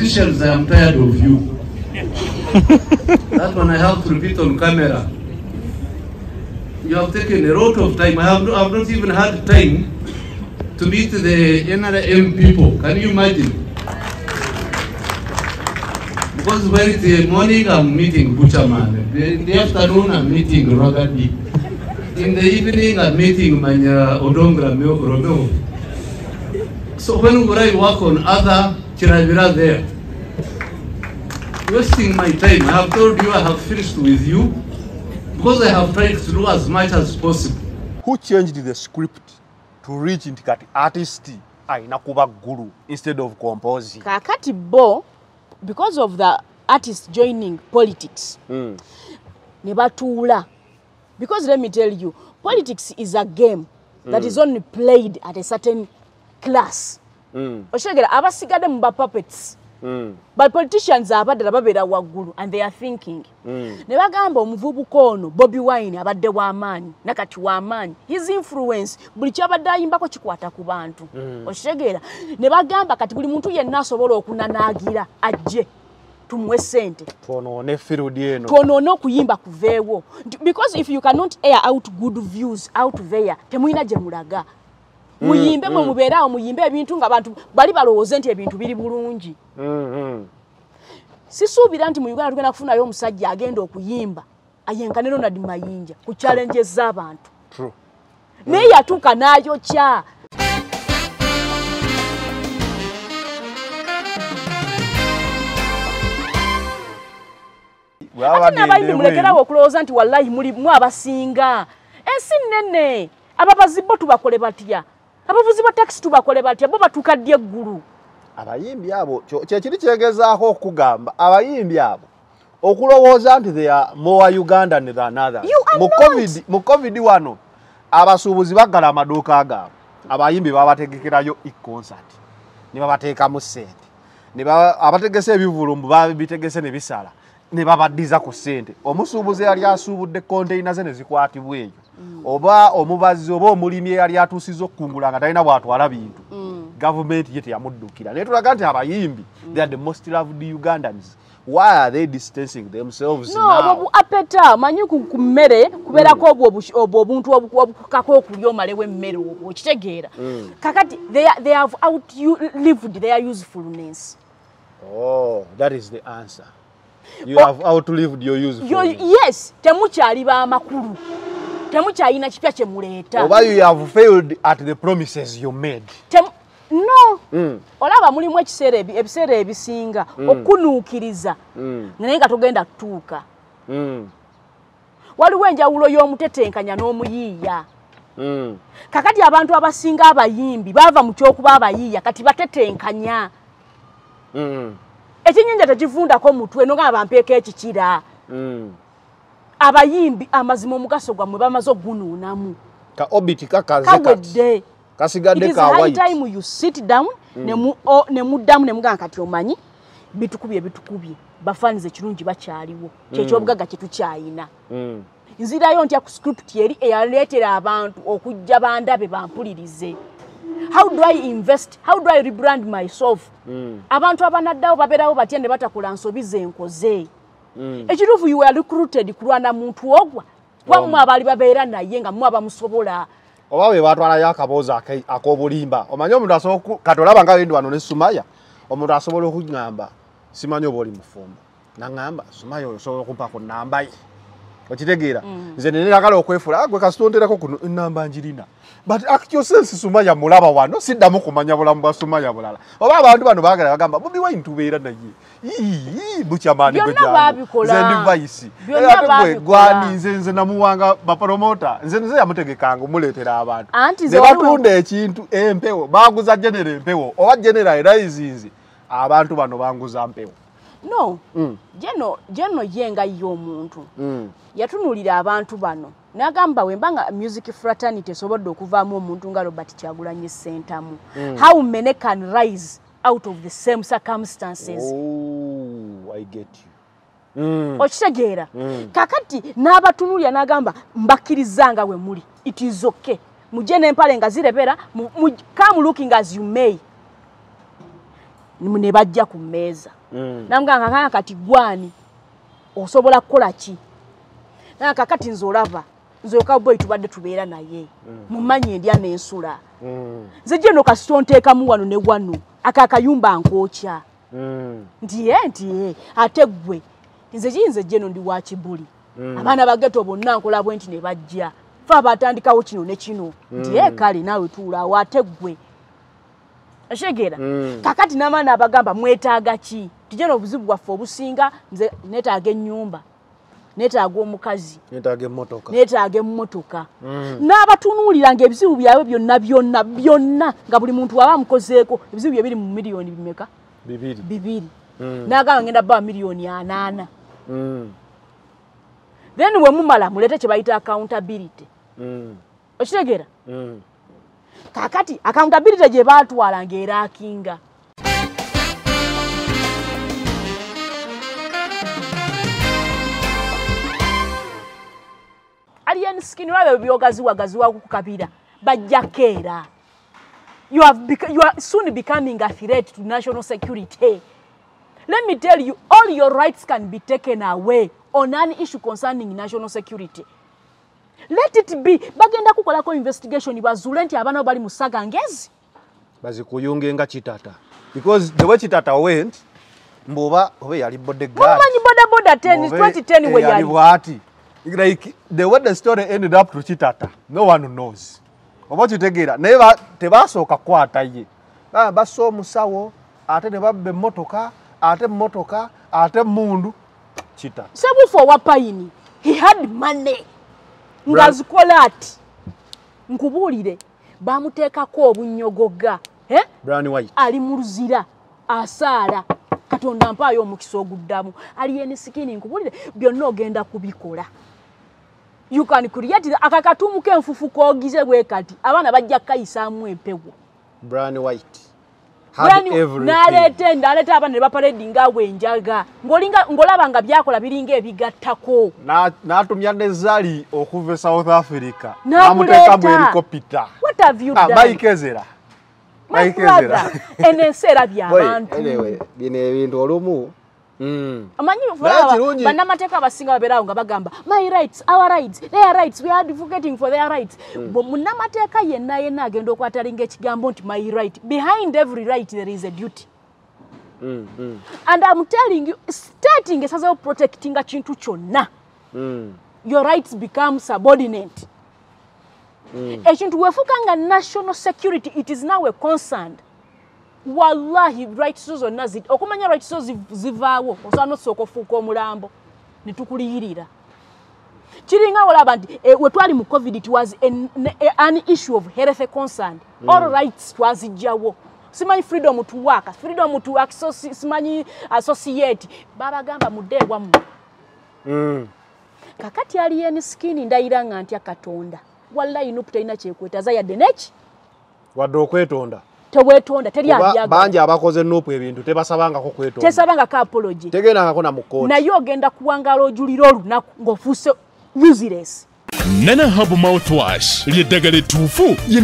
Musicians, I am tired of you. That one I have to repeat on camera. You have taken a lot of time. I have not even had time to meet the NRM people. Can you imagine? Because when it's the morning, I'm meeting Butcherman. In the afternoon, I'm meeting Ragadi. In the evening, I'm meeting Manya Odong Romeo. So when would I work on other Chiravira there? Wasting my time. I have told you I have finished with you because I have tried to do as much as possible. Who changed the script to reach into that artist aina kuba guru instead of composing? Kakati bo, because of the artist joining politics, nebatuula. Because let me tell you, politics is a game that is only played at a certain class. Oshegera abasigadde mu ba puppets. But politicians abadde babeera waggulu and they are thinking. Ne bagamba omuvubuka ono Bobi Wine abadde w'amaanyi nakati w'amaanyi, his influence buli kyabadde ayimbako kikwata ku bantu. Oshegera ne bagamba kati buli muntu yenna asobola okunanaagira ajje tumuwe ssente twonoone field eno, twonoone okuyimba kuveewo, because if you cannot air out good views out there temulina gye mulaga. Muyimbe mwe mubeerawo muyimbe ebintu nga abantu bali balowooze nti ebintu biri bulungi. Sisuubira nti mu Uganda tugenda kufunayo omusajja agenda okuyimba ayenkane Ronald Mayinja ku challenges z'abantu. Naye yatuuka n'ayokya. Ate n'abayimbi mulekerawo okulowooza nti wallahi mulimu abasinga. Ensi nnene, ababazi bo tubakole batya? Abavuzi ba taxi tubakole batya? Bo batuuka ddi eggulu? Abayimbi abo kyekiri kyegezaako okugamba abayimbi abo okulowooza nti they are more Ugandan than others. Mu COVID wano abasuubuzi baggala amaduuka gaabwe, abayimbi babategekerayo e-concert ne babateekamu ssente, abategese ebivvulu mbu babitegese ne bisala ne babaddiza ku ssente. Omusuubuzi yali asuubudde konteyina ze ne zikwatibwa eyo, oba omubazzi oba omulimi eyali atuusizza okukungula nga talina bw'atwala bintu, gavumenti ye teyamuddukira. Naye tulaga nti abayimbi they are the most loved Ugandans. Why are they distancing themselves now? No, obu apeta manyi ku mmere kubeerako obwo obuntu obukukako okulya omalewo emmere obwo okitegeera. Kakati they have outlived their usefulness. Oh, that is the answer. You have outlived your usefulness. Yes, temukyali b'amakulu. Temukyalina kipya kye muleeta. Oba you have failed at the promises you made. No. Olaba mulimu ekiseera ebiseera ebisinga okunuukiriza naye nga togenda kutuuka. Waliwo enjawulo y'omutetenkanya n'omuyiiya. Kakati abantu abasinga abayimbi bava mu ky'okuba abayiiya kati batetenkanya. Ekyennyanja tekivundako mutwe nogamba bampeeko ekikira. Abayimbi amazima omugaso gwammwe bamaze ogunuunamu. Ka orbit kakaze kati. Kasigadde ka white. It is high time you sit down ne muddamu ne mugamba kati omanyi bitukubye bitukubye bafanize kirungi bakyaliwo kyekyobugagga kye tukyayina. Nzirayo ntya ku script eri eyaleetera abantu okujja bandabe bampulirize. How do I invest? How do I rebrand myself? Abantu abanaddawo babeerawo batya ne batakula nsobi ze nkoze. Ekituufu you were recruited kulwana muntu ogwa wammwe abaali babeera naye nga mmwe abamusobola. Oba bwe batwalayo akaboozi ak'obulimba. Omanyi omuntu asobola kati olaba nga wendi wano ne Sumaya, omuntu asobola okuŋŋamba simanyi oba oli mufumbo, naŋŋamba Sumaya oyo osobola okumpa ku nnamba ye. Okitegeera? Nze nenagala okwefuula gwe kasita kuno ennamba njirina. But actual sense Sumaya mulaba wano siddamu kumanya bulamu bwa Sumaya bulala. Oba abantu bano baagala bagamba Bobi Wine tubeera naye. Butcherman gwe jangu. Nze ndi vice. Ate gwe gwani nze namuwanga bapromota. Nze yamutegekanga omuleetera abantu. Ne batunda ekintu empewo baguza general empewo oba general eraizinze abantu bano banguza mpewo. No, Geno ye nga y'omuntu yatunuulira abantu bano n'agamba wembanga music fraternity esobodde okuvaamu omuntu nga Robert Kyagulanyi Ssentamu. How many can rise out of the same circumstances? Oh, I get you. Okitegeera? Kakati n'abatunuulira n'agamba mbakkiriza nga we muli, it is okay, mujje n'empale nga zirebera, come looking as you may. Ne bajja ku mmeeza. Namugamba kakana kati gwani osobola kukola ki? Na kakati nze olaba nze cowboy tubadde tubeera naye. Mumanyi endya n'ensula. Nze gye no kasito nteekamu wano ne wano akakayumba nkookya. Nti ye ate ggwe nze kiyinza gye no ndi wa kibuli. Abaana ba ghetto bonna nkola bwe nti ne bajja. Fe abatandikawo kino ne kino. Nti ye kale naawe tuulaawo ate ggwe. Ashegera. Kakati n'amaana abagamba mwetaaga ki? Tujje n'obuzibu bwaffe obusinga nze neetaaga ennyumba. Neetaaga omukazi. Neetaaga emmotoka. Neetaaga emmotoka. N'abatunuulira ng'ebizibu byabwe byonna byonna byonna nga buli muntu aba amukozeeko ebizibu bye biri mu miliyoni bimeka? Bibiri. N'agamba ngenda bba 80 million. Then we mumala mulete kye bayita accountability. Okitegeera? Kakati accountability gye baatwala ng'eraakinga. Alien skin olaba byogaziwagaziwa kukabira bajja keera. You are soon becoming a threat to national security. Let me tell you, all your rights can be taken away on an issue concerning national security. Let it be. Bagenda kukolako investigation bazuule nti abaana bali mu saga ngezi. Bazikuyunge nga Kitata. Because the way Kitata went, mboba obe yali bodyguard. Mumanyi boda boda 10 2010 we yali. Bwati. Like the way the story ended up to Kitata, no one knows. Oba kitegeera naye tebasooka kukwata ye. Bassa omusawo ate ne babba emmotoka ate mmotoka ate mundu Kitata. Sebufu owa Payini, he had money. Ngazikola ati nkubuulire bamuteekako obunnyogoga. Brown white. Ali mu luzira asaala Katonda mpaayo omukisa oguddamu. Alien skin nkubuulire byonna ogenda kubikola. You can create akakatumu k'enfufu k'ogize bwe kati abaana bajja kukayisaamu empewo. Brown white. Had everything. N'aleeta abaana ne bapaledinga awo enjaga. Ng'olaba nga byakola biringa ebigattako. N'atumya ne Zari okuva e South Africa. N'amuteeka mu helicopter. What have you done? Mike Ezra. My brother, eno ensi erabye abantu. Anyway, bino ebintu olumu. Amanyi bannamateeka abasinga babeerawo nga bagamba my rights, our rights, their rights, we are advocating for their rights. Munnamateeka yenna yenna agenda okwatalinga ekigambo nti my right. Behind every right there is a duty. And I'm telling you, stating esazeewo protectinga kintu kyonna, your rights become subordinate. Ekintu weefuuka nga national security, it is now a concern. Wallahi rights zo zonna okumanya rights zo zivaawo osobola n'osooka ofuuka omulambo ne tukuliyirira. Kiringa olaba nti we twali mu COVID, it was an issue of health concern. All rights twazijjawo. Simanyi freedom to work, freedom to access, simanyi associate. Babagamba mudde ewammwe. Kakati Alien Skin ndayira nga ntya Katonda. Wallahi NUP terina kyekwetaza yadde neki? Wadde okwetonda. Teweetonda, teri abyagala. Bangi abakoze NUP ebintu tebasabangako kwetonda. Tesabangako apology. Tegendangako na mu kkooti. Naye ogenda kuwangaala ojulira olunaku ng'ofuuse useless. Nana Herbal Mouthwash ly'eddagala ettuufu lye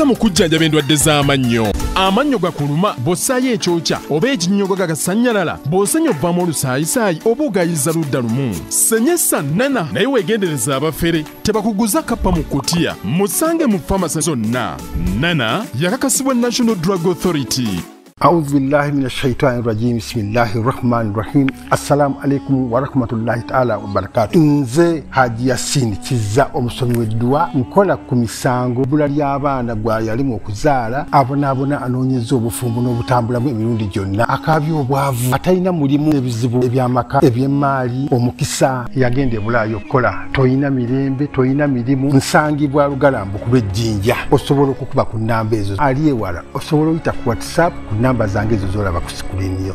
mu kujjanjaba endwadde z'amannyo. Amannyo gakuluma bw'ossaayo ekyokya oba ekinnyogoga gasannyalala bw'osenya ovaamu olusaayisaayi oba ogayiza ludda lumu. Senyesa Nana naye weegendereza abafere tebakuguza kappa mu kutiya. Musange mu famasi zonna. Nana yakakasibwa National Drug Authority. أعوذ بالله من الشيطان الرجيم بسم الله الرحمن الرحيم السلام عليكم ورحمة الله تعالى وبركاته. Nze Haji Yasin Kizza omusomi w'edduwa nkola ku misango bbula ly'abaana gwa yalimu okuzaala abonaabona anoonyeza obufumbo n'obutambulamu emirundi gyonna akaabya obwavu atalina mulimu ebizibu eby'amaka eby'emmaali omukisa yagenda e Bulaayi okukola toyina mirembe toyina mirimu nsangibwa Lugalambu ku lw'ejjinja osobola okukuba ku nnamba ezo ali ewala osobola oyita ku WhatsApp ku namba zange ezo z'olaba ku sikulini yo.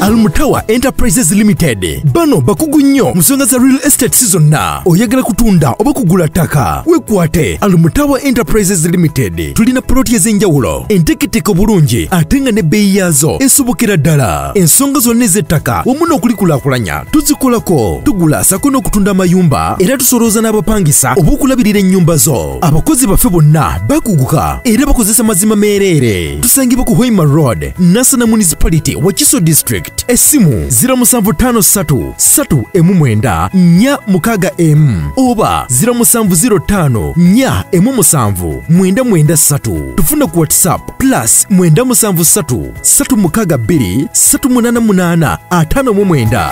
Almutawa Enterprises Limited bano bakugu nnyo mu nsonga za real estate zonna. Oyagala kutunda oba kugula ttaka, wekwate Almutawa Enterprises Limited. Tulina poloti ez'enjawulo enteeketeke obulungi ate nga n'ebbeeyi yaazo esobokera ddala. Ensonga zonna ez'ettaka wamu n'okulikulaakulanya tuzikolako. Tugula sako n'okutunda amayumba era tusolooza n'abapangisa oba okulabirira ennyumba zo. Abakozi baffe bonna bakuguka era bakozesa mazima meereere. Tusangibwa ku Hoima Road, Nassana Municipality, Wakiso District. Esimu 0753 3 9 6 M oba 0705 4 7 9 3. Tufuna ku WhatsApp plus 973 362 388 59.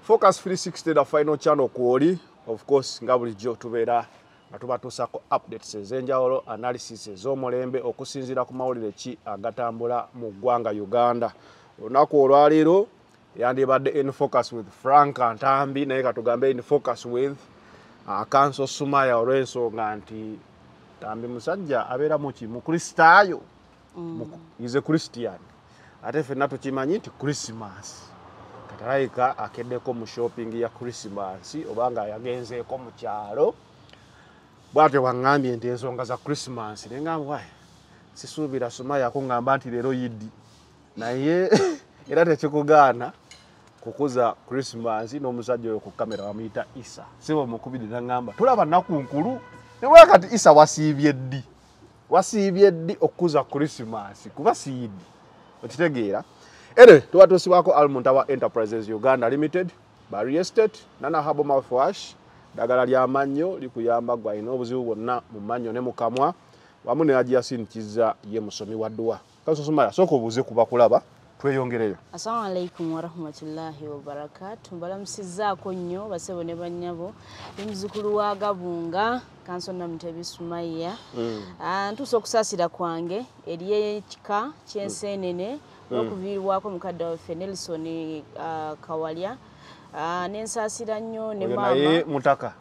Focus 360 the final channel kwoli. Of course nga bulijjo tubeera nga tubatuusaako updates ez'enjawulo, analysis ez'omulembe okusinziira ku mawulire ki agatambula mu ggwanga Uganda. Olunaku olwaleero yandibadde In Focus with Frank Ntambi, naye katugambe In Focus with Counsel Sumaya olw'ensonga nti Ntambi musajja abeera muki Mukristaayo, is a Christian, ate ffenna tukimanyi nti Christmas katalayika akeddeko mu shopping ya Christmas obanga yagenzeeko mu kyalo. Bw'atyo bwaŋŋambye nti ensonga za Christmas, ne ŋŋamba wayi sisuubira Sumaya kuŋŋamba nti leero Yidi, naye era tekikugaana kukuza Christmas n'omusajja oyo ku kamera bamuyita Isa. Siba omukubiri n'aŋŋamba tulaba nnaku nkulu, naye kati Isa wasiibye ddi? Wasiibye ddi okukuza Christmas kuba si Yidi, okitegeera? Anyway, tubatuusibwako Almuntawa Enterprises Uganda Limited, Barry Estate, Nana Herbal Mouthwash, ddagala ly'amannyo likuyamba gwe alina obuzibu bwonna mu mannyo ne mu kamwa, wamu ne Haji Yasin Kizza ye musomi wa dduwa. Counsel Sumaya, sooka obuuze ku bakulaba tweyongereyo. Assalamu alaikum warahmatullahi wabarakatuh. Mbalamusizzaako nnyo basebo ne bannyabo. Ndi muzzukulu wa Gabunga, Counsel Namutebi Sumaya. Ntuusa okusaasira kwange eri ekika ky'enseenene n'okuviirwako mukadde waffe Nelson Kawalya. Nensaasira nnyo ne maama. Naye mutaka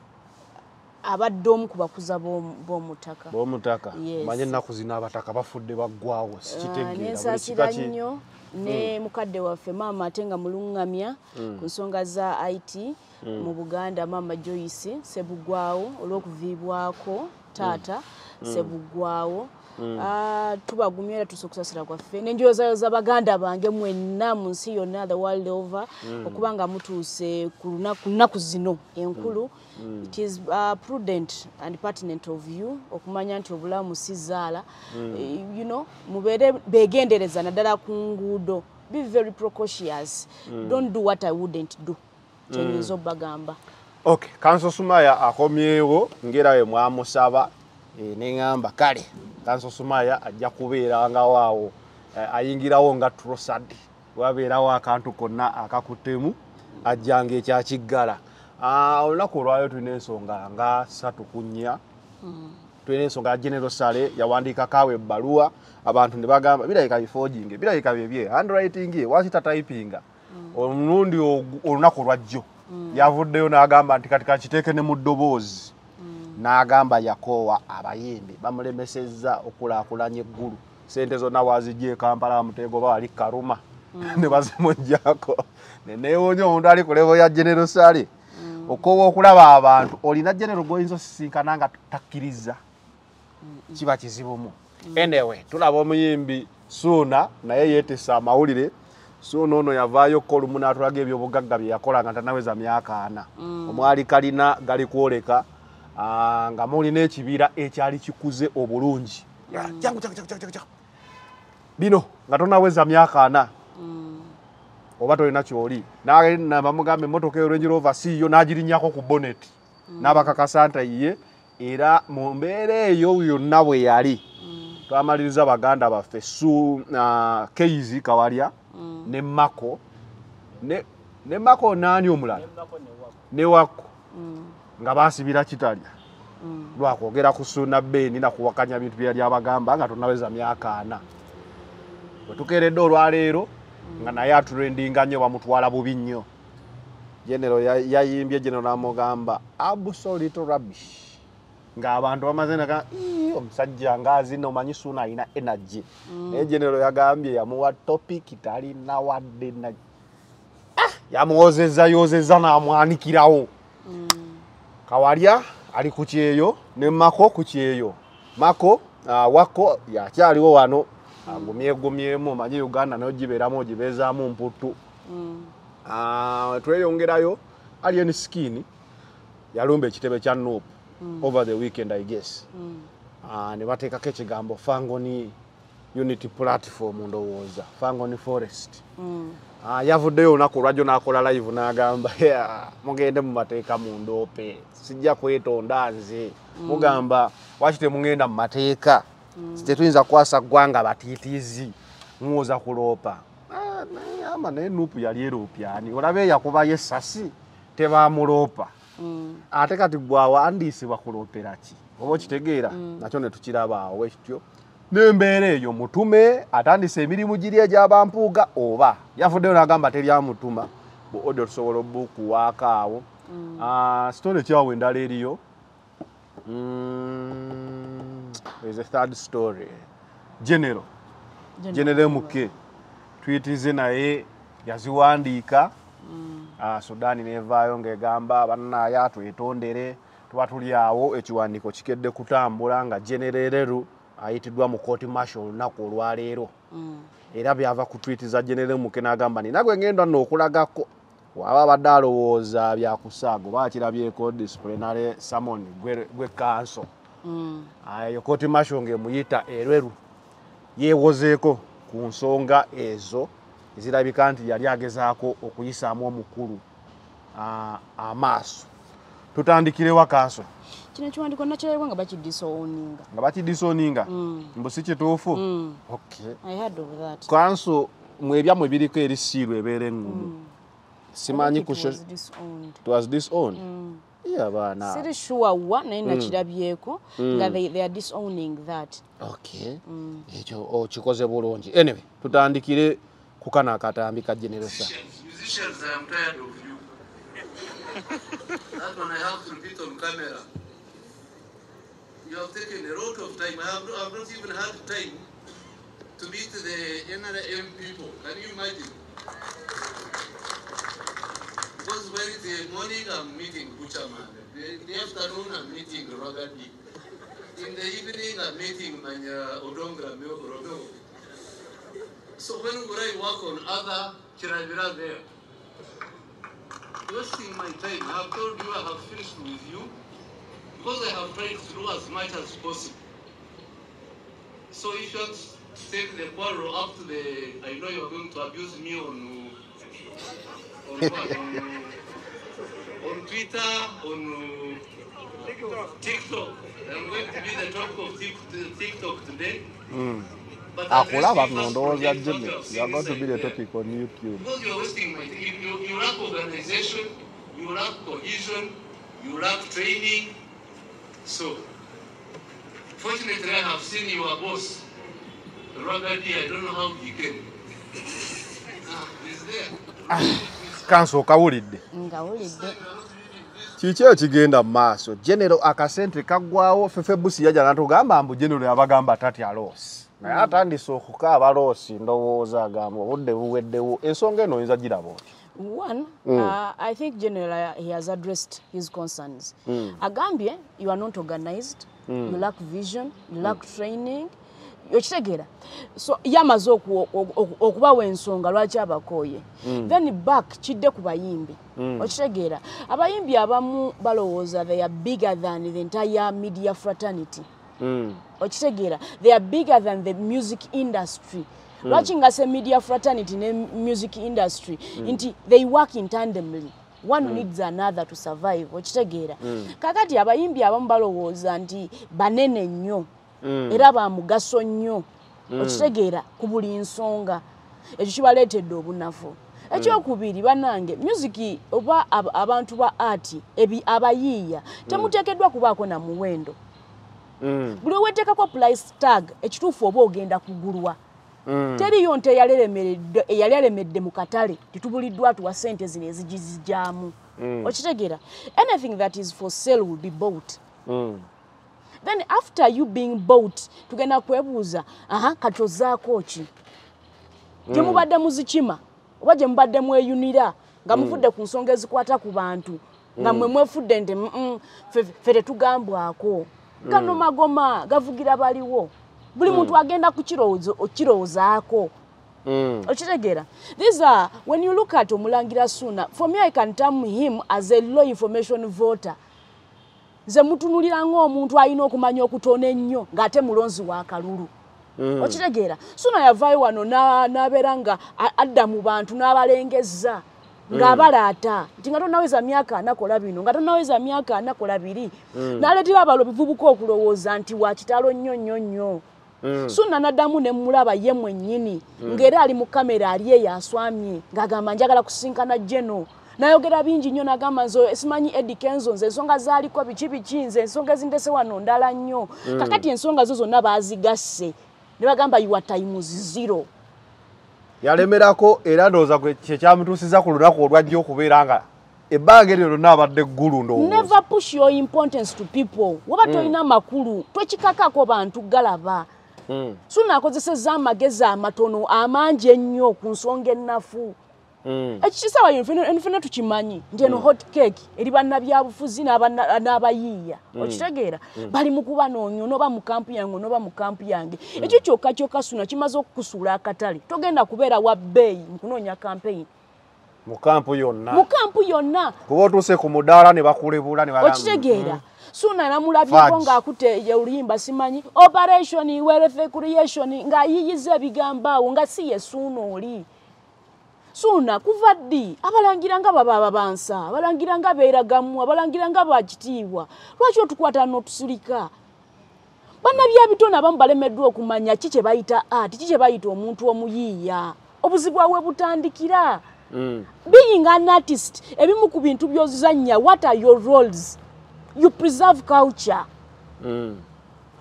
abadde omu ku bakuza b'omutaka. B'omutaka. Manye ennaku zino abataka bafudde baggwawo, sikitegeera. Nensaasira nnyo ne mukadde waffe maama ate nga muluŋŋamya ku nsonga za IT mu Buganda, maama Joyce Ssebuggwawo olw'okuviibwako taata Ssebuggwawo. Tubagumya era tusa okusaasira kwaffe nenjozayoza baganda bange mwenna mu nsi yonna, the world over, okuba nga mutuuse ku nnaku zino enkulu. It is prudent and pertinent of you okumanya nti obulamu si zaala. You know, mubeere beegendereza naddala ku nguudo. Be very precautious. Don't do what I wouldn't do. Kyenyinza obbagamba. Okay, Counsel Sumaya akomyewo ngera we mwamusaba, neŋŋamba kale Counsel Sumaya ajja kubeerangawo awo, ayingirawo nga Trossard, wabeerawo akantu konna akakuttemu ajjanga ekyakiggala. Olunaku olwaleero tulina ensonga nga 3 ku 4. Tulina ensonga ya General Saleh yawandiikako awo ebbaluwa abantu ne bagamba birabika bifoojinge, birabika byebye handwriting ye waki tatayipinga. Omulundi olunaku olwajjo yavuddeyo n'agamba nti kati kakiteeke ne mu ddoboozi, n'agamba yakoowa abayimbi bamulemesezza okulaakulanya eggulu, sente zonna wazijja e Kampala bamuteegoba wali Karuma ne bazimuggyako. Ne neewuunya omuntu ali ku level ya General Saleh okoowa okulaba abantu. Olina General gw'oyinza osisinkana nga takkiriza, kiba kizibumu. Anyway, tulaba omuyimbi Suuna naye yeetesa amawulire. Suuna ono yavaayo ko olumu n'atulaga ebyobugagga bye yakola nga tannaweza myaka 4. Omwali kalina gali kwoleka nga mulina ekibira ekyali kikuze obulungi. Jangu jangu jangu jangu. Bino nga tonnaweza myaka 4 oba tolina ky'oli. Bamugamba emmotoka eyo Range Rover si yo, n'agirinnyako ku bonnet. N'abakakasa nti ye, era mu mbeera eyo yonna bwe yali. Twamaliriza baganda baffe Keizi Kawalya ne Mako ne Mako naani omulala ne Wako nga baasibira kitalya lwakwogera ku Suuna Ben nakuwakanya bintu bye yali abagamba nga tonnaweza myaka 4. Bwe tukeeredde olwaleero nga naye atrendinga nnyo, bamutwala bubi nnyo. General yayimbye, General n'amugamba absolute rubbish, ng'abantu bamaze naga Omusajja ng'azina omanyi Suuna alina energy. Naye General yagambye yamuwa topic talina wadde na yamuwozezza yozezza n'amwanikirawo. Kawalya ali ku kyeyo ne Mako ku kyeyo. Mako wako yakyaliwo wano agumyegumyemu omanyi Uganda nayo gibeeramu ogibeezaamu mputtu. Tweyongerayo Alien Skin yalumba ekitebe kya NUP over the weekend, I guess. Ne bateekako ekigambo Fangoni Unity Platform, ndowooza Fangoni Forest. Yavuddeyo olunaku olwajjo n'akola live n'agamba, "Yeah, mugende mu mateeka mundoope, sijja kwetonda nze." Mugamba waki temugenda mu mateeka? Tetuyinza kukwasa ggwanga batiitiizi muwoza kuloopa. Naye ama naye NUP yali eroopyani olabe eyakubayo essasi tebamuloopa, ate kati gwawandiisibwa kuloopera ki? Oba okitegeera nakyo ne tukiraba awo ekityo n'embeera eyo. Mutume atandise emirimu giri egy'abampuuga oba yavuddeyo n'agamba teryamutuma bu audio tusobola obukuwaako awo. Story kyawo endala eriyo. There's a third story. General MK twitize naye yaziwandiika. Sudan nevaayo ng'egamba bannaaya twetondere, tuba tuli awo ekiwandiiko kikedde kutambula nga General Ereru ayitiddwa mu court martial olunaku olwaleero. Era byava ku tweet za General MK n'agamba nina gwe ngenda nno okulagako waba abadde alowooza byakusaaga oba akirabyeko disciplinary summon gwe kanso. Eyo court martial ng'emuyita Ereru yeewozeeko ku nsonga ezo ezirabika nti yali agezaako okuyisaamu omukulu amaaso. Tutandikirewa kanso? Kino ekiwandiiko nakirabibwa nga bakidisowninga. Nga bakidisowninga mbu si kituufu. Okay. I heard of that. Kanso mwebyammwe biriko eri siiru ebeera eŋŋumu simanyi I think ku it was disowned. It was disowned. Ye abaana. Siri sure wa naye nakirabyeko nga they are disowning that. Okay, ekyo okikoze bulungi. Anyway, tutandikire ku kano akatambi ka General sa. Musicians, I am tired of you. That one I have to repeat on camera. You have taken a lot of time. I have not even had time to meet the NRM people. Can you imagine? Because when it's the morning, I'm meeting Butcherman. In the afternoon, I'm meeting Ragadi. In the evening, I'm meeting Manya Odonga Romeo. So when would I work on other Kirabira there? Wasting my time. I have told you I have finished with you because I have tried to do as much as possible. So if you want to take the quarrel up to the, I know you're going to abuse me on what? On Twitter, on TikTok. I'm going to be the talk of TikTok today. But Akulaba nno ndowooza Jimmy, you are going to be the topic on YouTube. Because you're wasting my time. You lack organization, you lack cohesion, you lack training. So, fortunately, I have seen your boss, Ragadi. I don't know how he came. He's there. Kanso okawulidde? Ngawulidde. Kiki ekigenda mu maaso? General akasente kaggwawo. Fefe Busi yajja natugamba mbu General yabagamba tatya loss, naye atandise okukaaba loss. Ndowooza agamba obudde buweddewo. Ensonga eno oyinza giraba otya? One, I think General, he has addressed his concerns. Agambye, you are not organized, you lack vision, you lack training. Okitegeera? So yamaze okubawa ensonga lwaki abakooye. Then back kidde ku bayimbi. Okitegeera? Abayimbi abamu balowooza they are bigger than the entire media fraternity. Okitegeera? They are bigger than the music industry. Lwaki nga se media fraternity ne music industry nti they work in tandemly, one needs another to survive. Okitegeera? Kakati abayimbi abamu balowooza nti banene nnyo era ba mugaso nnyo, okitegeera, ku buli nsonga. Ekyo kibaleetedde obunafu. Ekyokubiri, bannange, music oba abantu ba art ebi abayiiya temuteekeddwa kubaako na muwendo. Buli weteekako price tag, ekituufu oba ogenda kugulwa. Teriyo nte eyali alemedde mu katale titubuliddwa tuwa sente zino ezigizijaamu. Okitegeera? Anything that is for sale will be bought. Then after you being bought, tugenda kwebuuza, aha, kati ozaako ki? Gye mubadde muzikima oba gye mubadde mweyunira nga muvudde ku nsonga ezikwata ku bantu, nga mmwe mwefudde nti ffe tetugambwako. Gano magoma gavugira baliwo. Buli muntu agenda kukirowoozaako. Okitegeera? These are, when you look at Omulangira Ssuuna, for me I can term him as a low information voter. Nze mutunulira ng'omuntu alina okumanya okutono ennyo ng'ate mulonzi wa kalulu. Okitegeera? Ssuuna yavaayo wano n'abeera nga adda mu bantu n'abalengezza ng'abalaata nti nga tonnaweza myaka 40 kola bino, nga tonnaweza myaka 40 kola biri. N'aleetera abalo bivubuka okulowooza nti wa kitalo nnyo nnyo nnyo. Ssuuna n'addamu ne mmulaba ye mwennyini ng'era ali mu kamera ali eyo aswamye ng'agamba njagala kusinkana Geno. Nayogera bingi nnyo n'agamba nze simanyi Eddy Kenzo, nze ensonga zaaliko biki biki, nze ensonga ezindese wano ndala nnyo. Kakati ensonga zo zonna baazigasse ne bagamba you are times zero. Yalemerako era ndowooza kye kyamutuusiza ku lunaku olwajja okubeera nga ebbanga eryo lyonna abadde ggulu ndowooza. Never push your importance to people. Woba tolina makulu tokikakako bantu galaba. Ssuuna akozesezza amagezi amatono amangi ennyo ku nsonga ennafu. Ekisawa ffenna tukimanyi nti eno hot cake eri bannabyabufuzi n'abayiiya. Okitegeera? Bali mu kubanoonya, onooba mu kampu yange, onooba mu kampu yange. Ekyo kyokka kyokka Ssuuna kimaze okukusuula akatale. Togenda kubeera wa bbeeyi mu kunoonya campaign. Mu kampu yonna. Mu kampu yonna. Kuba otuuse ku mudaala ne bakulebula ne bagamba. Okitegeera? Ssuuna namulabyeko ng'akutte oluyimba simanyi operation wealth creation ng'ayiiyiza ebigambo awo nga si ye Ssuuna oli. Ssuuna kuva ddi abalangira nga baba ababansa, abalangira nga beeragamu, abalangira nga bakitiibwa. Lwaki otukwata n'otusulika? Bannabyabitone abamu balemeddwa okumanya ki kye bayita art, ki kye bayita omuntu omuyiiya. Obuzibu awe butandikira. Being an artist, ebimu ku bintu by'ozannya, what are your roles? You preserve culture.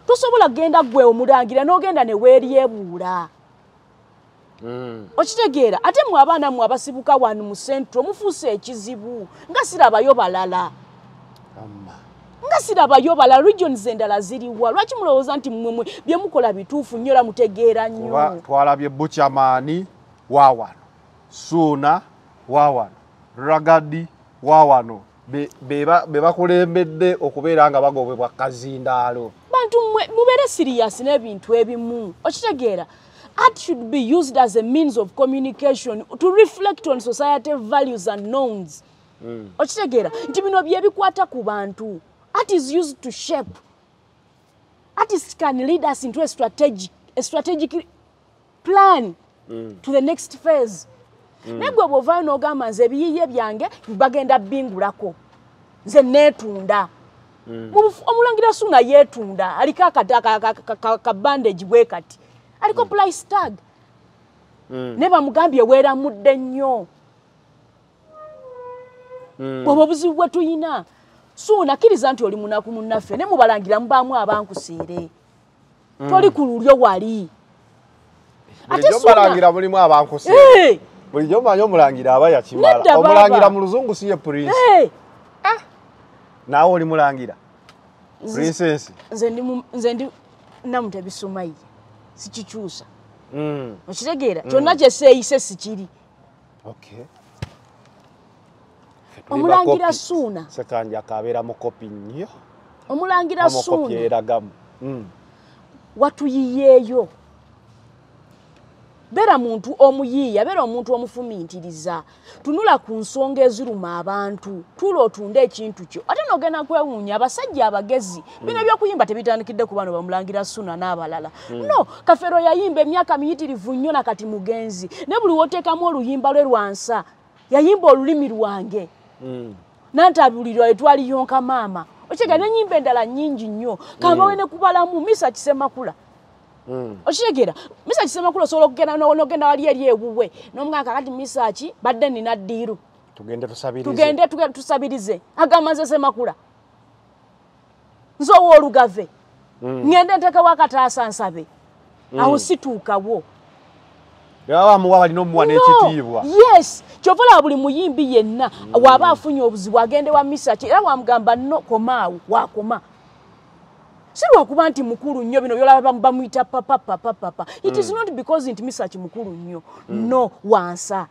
Tosobola kugenda ggwe omulangira n'ogenda ne weeryebuula. Okitegeera? Ate mmwe abaana mmwe abasibuka wano mu Central mufuuse ekizibu nga sirabayo balala. Nga sirabayo balala, regions endala ziriwa. Lwaki mulowooza nti mmwe bye mukola bituufu nnyo era mutegeera nnyo? Kuba twalabye Buchaman wa wano, Ssuuna wa wano, Ragadi wa wano, be bakulembedde okubeera nga bagobebwa kazindaalo. Bantu mmwe mubeere serious n'ebintu ebimu. Okitegeera? Art should be used as a means of communication to reflect on society values and norms. Okitegeera? Nti bino bye bikwata ku bantu. Art is used to shape. Artists can lead us into a strategic plan to the next phase. Naye gwe bw'ovaayo n'ogamba nze ebiyiiye byange bagenda bingulako, nze neetunda. Omulangira Ssuuna yeetunda, aliko ka bandage bwe kati, aliko price tag. Naye bamugambye weeramudde nnyo. Obwo obuzibu bwe tuyina. Ssuuna kkiriza nti oli munaku munnaffe, ne mubalangira mubaamu abankuseere. Toli ku lulyo wali. Ate Ssuuna mulimu abankuseere. Bulijjo mmanyi omulangira aba yakimala. Omulangira mu luzungu si ye prince. Naawe oli mulangira. Princess. Nze ndi Namutebi Sumayi. Sikikyusa. Okitegeera? Kyonna kye seeyise sikiri. Okay. Omulangira Ssuuna. Ssekanja akabeera mukopi nnyo. Omulangira Ssuuna. Omukopi eragamu. Watuyiyeeyo. Beera muntu omuyiiya, beera omuntu omufumiitiriza. Tunula ku nsonga eziruma abantu, tuula otunde ekintu kyo. Ate n'ogenda kwewuunya abasajja abagezi. Bino ebyokuyimba tebitandikidde ku bano bamulangira Ssuuna n'abalala. No, Kafeero yayimba emyaka miyitirivu nnyo na kati mugenzi. Ne buli w'oteekamu oluyimba lwe lwansa, yayimba olulimi lwange. Nantabulirwa etwaliyonka maama. Okitegeera n'ennyimba endala nnyingi nnyo. Kambawe ne kubalamu Misa Kisemakula. Okitegeera? Misa Kisemakula osobola okugenda n'ogenda wali eri ewuwe n'omugamba kakati Misa ki badde nina ddiiru. Tugende tusabirize. Tugende tusabirize. Agamba nze Semakula. Nze ow'olugave. Ngende ntekewo akataasa nsabe. Awo situukawo. Bamuwa balina omuwa n'ekitiibwa. Yes, kyova olaba buli muyimbi yenna waba afunye obuzibu agende wa Misa ki era wamugamba no komaawo wakoma. Si lwakuba nti mukulu nnyo, bino byolaba bamuyita papa papa papa. It is not because nti Misach mukulu nnyo. No, wansa.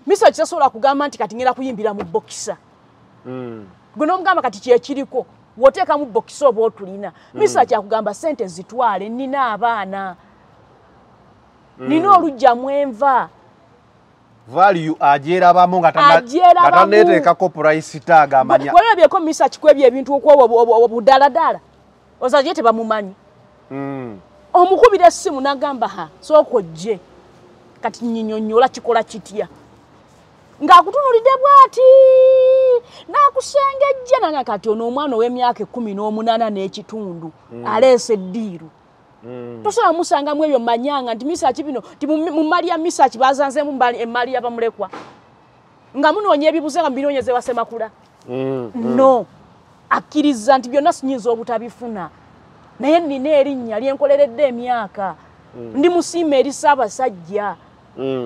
Misach tasobola kugamba nti kati ngenda kuyimbira mu boxer. Gwe n'omugamba kati kyekiriko, woteeka mu boxer oba otulina. Misach akugamba sente zitwale, nina abaana. Nina olujja mwenva. Value agyerabamu nga tanneeteekako price tag amanya. Walabyeko Misach kwebyo ebintu okwobo obudaladala. Ozaje tebamumanyi. Omukubira essimu n'agamba ha, sooka ojje. Kati nnyinnyonnyola kikola kitya. Ng'akutunuulidde bw'ati, n'akusengejja nanga kati ono omwana ow'emyaka 18 n'ekitundu aleese eddiiru. Tosobola musangamu ebyo manyanga nti Misach bino nti mu mali ya Misach bazanzeemu emmali y'abamulekwa. Nga munoonya ebibuze nga mubinoonyeze Basemakula. No, akkiriza nti byonna sinyinza obutabifuna. Naye nnina erinnya lyenkoleredde emyaka. Ndi musiima eri Ssaabasajja.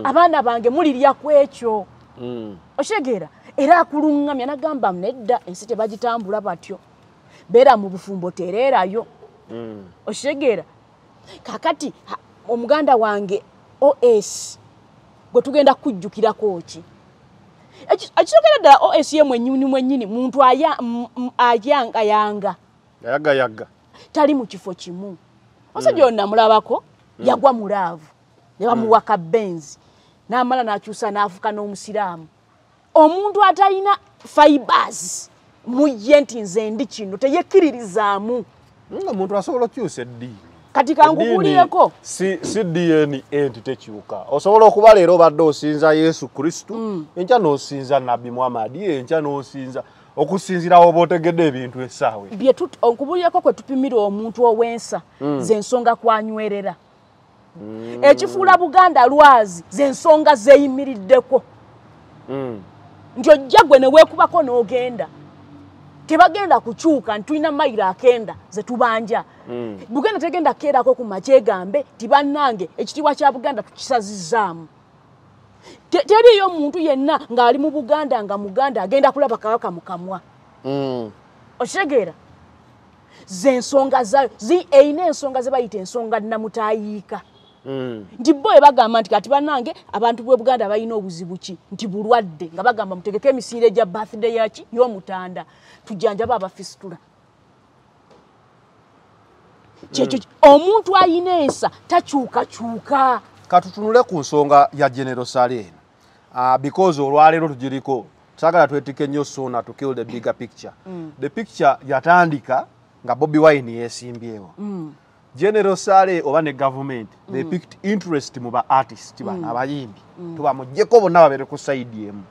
Abaana bange mulirya ku ekyo. Okitegeera? Era akuluŋŋamya n'agamba nedda ensi tebagitambula batyo. Beera mu bufumbo tereerayo. Okitegeera? Kakati omuganda wange OS gwe tugenda kujjukirako ki? Ekisookera ddala OS ye mwennyini mwennyini muntu ayangayanga. Yagayaga. Tali mu kifo kimu. Omusajja ono namulabako yagwa mu laavu ne bamuwa kabenzi n'amala n'akyusa n'afuka n'omusiraamu. Omuntu atalina fibers mu ye nti nze ndi kino teyekkiririzaamu. Omuntu asobola okukyusa eddiini. Kati kankubuulireko. Si DNA nti tekyuka. Osobola okuba leero obadde osinza Yesu Kristo, enkya n'osinza Nabbi Muhammad, enkya n'osinza okusinziira oba otegedde ebintu essaawa. Nkubuulireko kwe tupimira omuntu ow'ensa z'ensonga kwanywerera. Ekifuula Buganda lwazi z'ensonga zeeyimiriddeko. Nti ojja gwe ne weekubako n'ogenda. Tebagenda kukyuka nti tulina mayiro 9 ze tubanja. Buganda tegenda keerako ku makyegambe ti bannange ekitiibwa kya Buganda tukisazizzaamu. Teriiyo muntu yenna ng'ali mu Buganda nga Muganda agenda kulaba Kabaka mu kamwa. Okitegeera? Z'ensonga zaayo erina ensonga ze bayita ensonga nnamutaayiika. Nti bo bagamba nti kati bannange abantu b'e Buganda balina obuzibu ki nti bulwadde nga bagamba mutegeke emisinde gya birthday yaki y'omutanda tujjanjaba abafisitula. Kyekyo omuntu ayina ensa takyukakyuka. Katutunule ku nsonga ya General Saleh eno. Because olwaleero tugiriko saagala twetike nnyo sooner to kill the bigger picture. The picture yatandika nga Bobi Wine yeesimbyewo. General Saleh oba ne government they picked interest mu ba artist bano abayimbi tubamuggyeko bonna babeere ku side emu.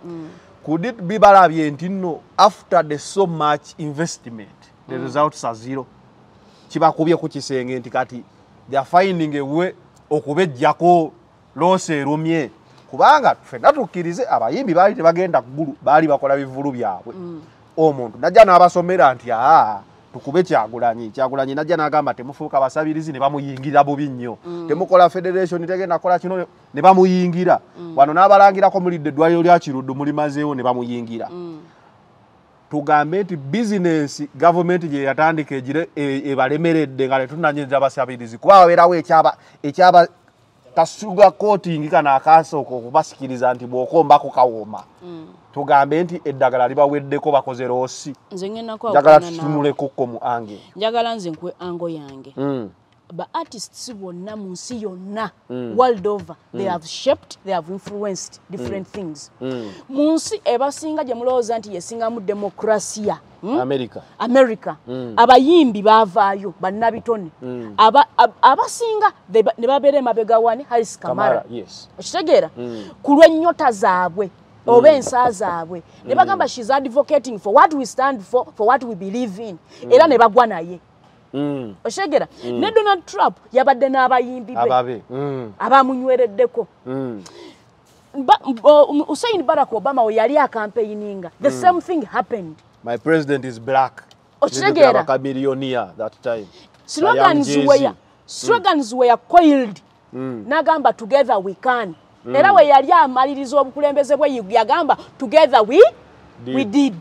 Could it be balabye nti nno after the so much investment the results are zero? Kibakubye ku kisenge nti kati they are finding a way okubejjako loss erumye, kubanga ffenna tukkirize abayimbi baali tebagenda ggulu, baali bakola bivulu byabwe. Omuntu najja n'abasomera nti aa tukube Kyagulanyi. Kyagulanyi najja n'agamba temufuuka basabirizi ne bamuyingira bubi nnyo. Temukola federation tegenda kola kino ne bamuyingira. Wano n'abalangirako mulidde eddwaliro lya Kiruddu mulimazeewo ne bamuyingira. Tugambe nti bizinensi gavumenti gye yatandika egire ebalemeredde nga tetunnanyeza basabirizi kuba babeerawo ekyaba kasuga coating kano akasooka okubasikiriza nti bw'okombako kawooma. Tugambe nti eddagala libaweddeko bakoze loosi. Nze Njagala tutunulekokko mu ange. Njagala nze nkuwe ango yange. Ba artists bonna mu nsi yonna world over they have shaped, they have influenced different things. Mu nsi ebasinga gye mulowooza nti yesingamu demokrasiya. America. America. Abayimbi baavaayo bannabitone. Abasinga ne babeera emabega wani Harris Kamara. Yes. Okitegeera? Ku lw'ennyota zaabwe oba ensa zaabwe ne bagamba she's advocating for what we stand for, for what we believe in. Era ne bagwa naye. Okitegeera? Ne Donald Trump yabadde n'abayimbi be abamunywereddeko. Hussein Barack Obama we yali akampeininga. The same thing happened. My president is black. Okitegeera? Millionaire that time. Slogans were coiled. Nagamba together we can. Era we yali amaliriza obukulembeze bwe yagamba together we did.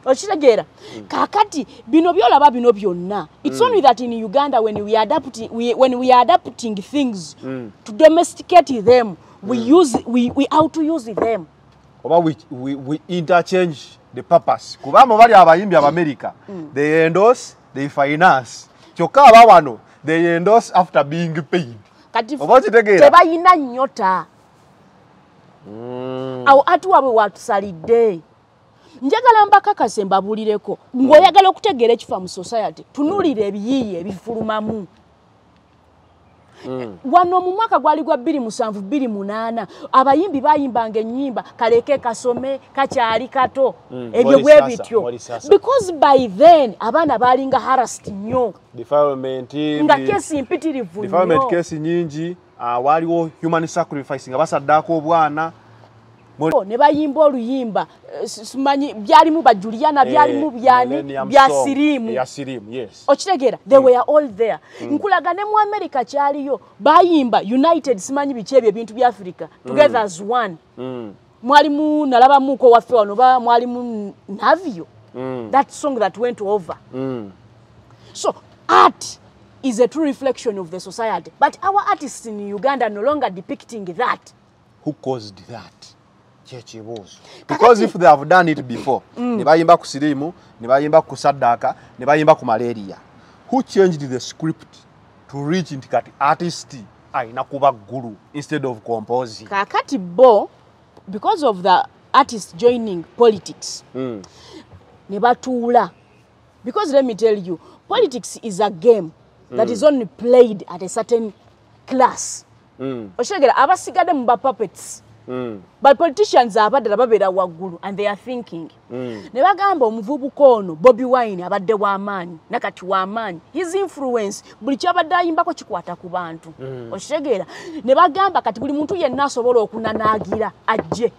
Okitegeera? Kakati bino byolaba bino byonna, it's only that in Uganda when we are adapting things to domesticate them, we use we how to use them. Oba we interchange the purpose. Kubanga bali abayimbi Abamerika, they endorse, they finance. Kyokka aba wano, they endorse after being paid. Kati Oba okitegeera? Tebayina nnyota. Awo ati waabwe watusalidde. Njagala mbakakase mbabulireko, ng'oyagala okutegeera ekifa mu society, tunuulira ebiyiiye ebifulumamu. Wano mu mwaka gwali gwa 2007 2008, abayimbi bayimbanga ennyimba kaleke kasome kakyali kato, ebyo Wali bwe sasa, bityo. Wali sasa. Because by then abaana balinga harassed nnyo. Defilement, nga kesi mpitirivu defilement nnyo. Kesi nyingi, waliwo human sacrifice nga basaddaako obwana. Ne bayimba oluyimba, simanyi byalimu ba Juliana, byalimu byani Millennium bya Song, siriimu. Eya siriimu, yes. Okitegeera? They were all there. Nkulaga ne mu America kyaliyo, bayimba united, simanyi biki ebyo ebintu bya Africa, together as one. Mwalimu nalabamuko waffe wano ba mwalimu Navio, that song that went over. So art is a true reflection of the society, but our artists in Uganda no longer depicting that. Who caused that? Kyekibuuzo. Because if they have done it before, ne bayimba ku siriimu, ne bayimba ku saddaaka, ne bayimba ku malaria, who changed the script to reach nti kati artist ayina kuba ggulu instead of composing? Kakati bo, because of the artists joining politics, ne batuula. Because let me tell you, politics is a game that is only played at a certain class. Okitegeera? Abasigadde mu ba puppets. But politicians abaddala babeera waggulu and they are thinking. Ne bagamba omuvubuka ono Bobi Wine abadde w'amaanyi, nakati w'amaanyi, his influence, buli kyabadde ayimbako kikwata ku bantu. Okitegeera? Ne bagamba kati buli muntu yenna asobola okunanaagira ajje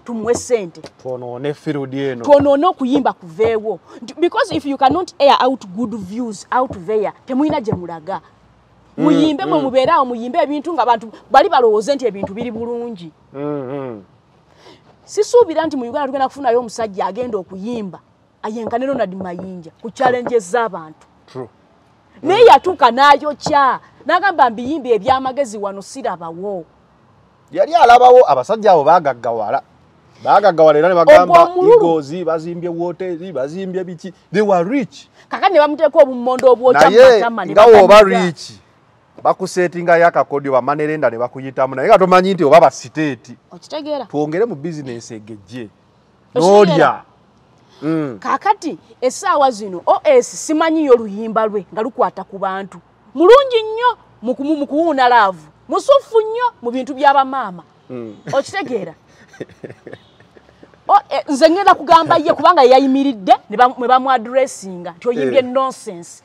tumuwe ssente. Twonoone field eno. Twonoone okuyimba kuveewo. Because if you cannot air out good views out there, temulina gye mulaga. Muyimbe mwe mubeere awo, muyimbe ebintu ng'abantu bali balowooze nti ebintu biri bulungi. Sisuubira nti mu Uganda tugenda kufunayo omusajja agenda okuyimba ayenkane Ronald Mayinja ku challenges z'abantu. True. Naye yatuuka n'ayokya n'agamba mbiyimbi ebyamagezi wano sirabawo. Yali alabawo abasajja abo baagaggawala. Baagaggawala era ne bagamba Ogwo omululu. Eagles bazimbye woteeri, bazimbye biki. They were rich. Kakati ne bamuteeka obummondo obwokya mu Naye matama ne nga woba batanyiga. rich, bakusetingayo akakodyo bamanerenda ne bakuyitamu, naye nga tomanyi nti oba ba state. Okitegeera? Twongere mu bizinensi egejje. Okitegeera? N'olya. Kaakati essaawa zino OS simanyiyo oluyimba lwe nga lukwata ku bantu. Mulungi nnyo mu kuwuuna love, musufu nnyo mu bintu by'abamaama. Okitegeera? Nze ngenda kugamba ye kubanga yayimiridde ne bamuaddressinga nti oyimbye nonsense.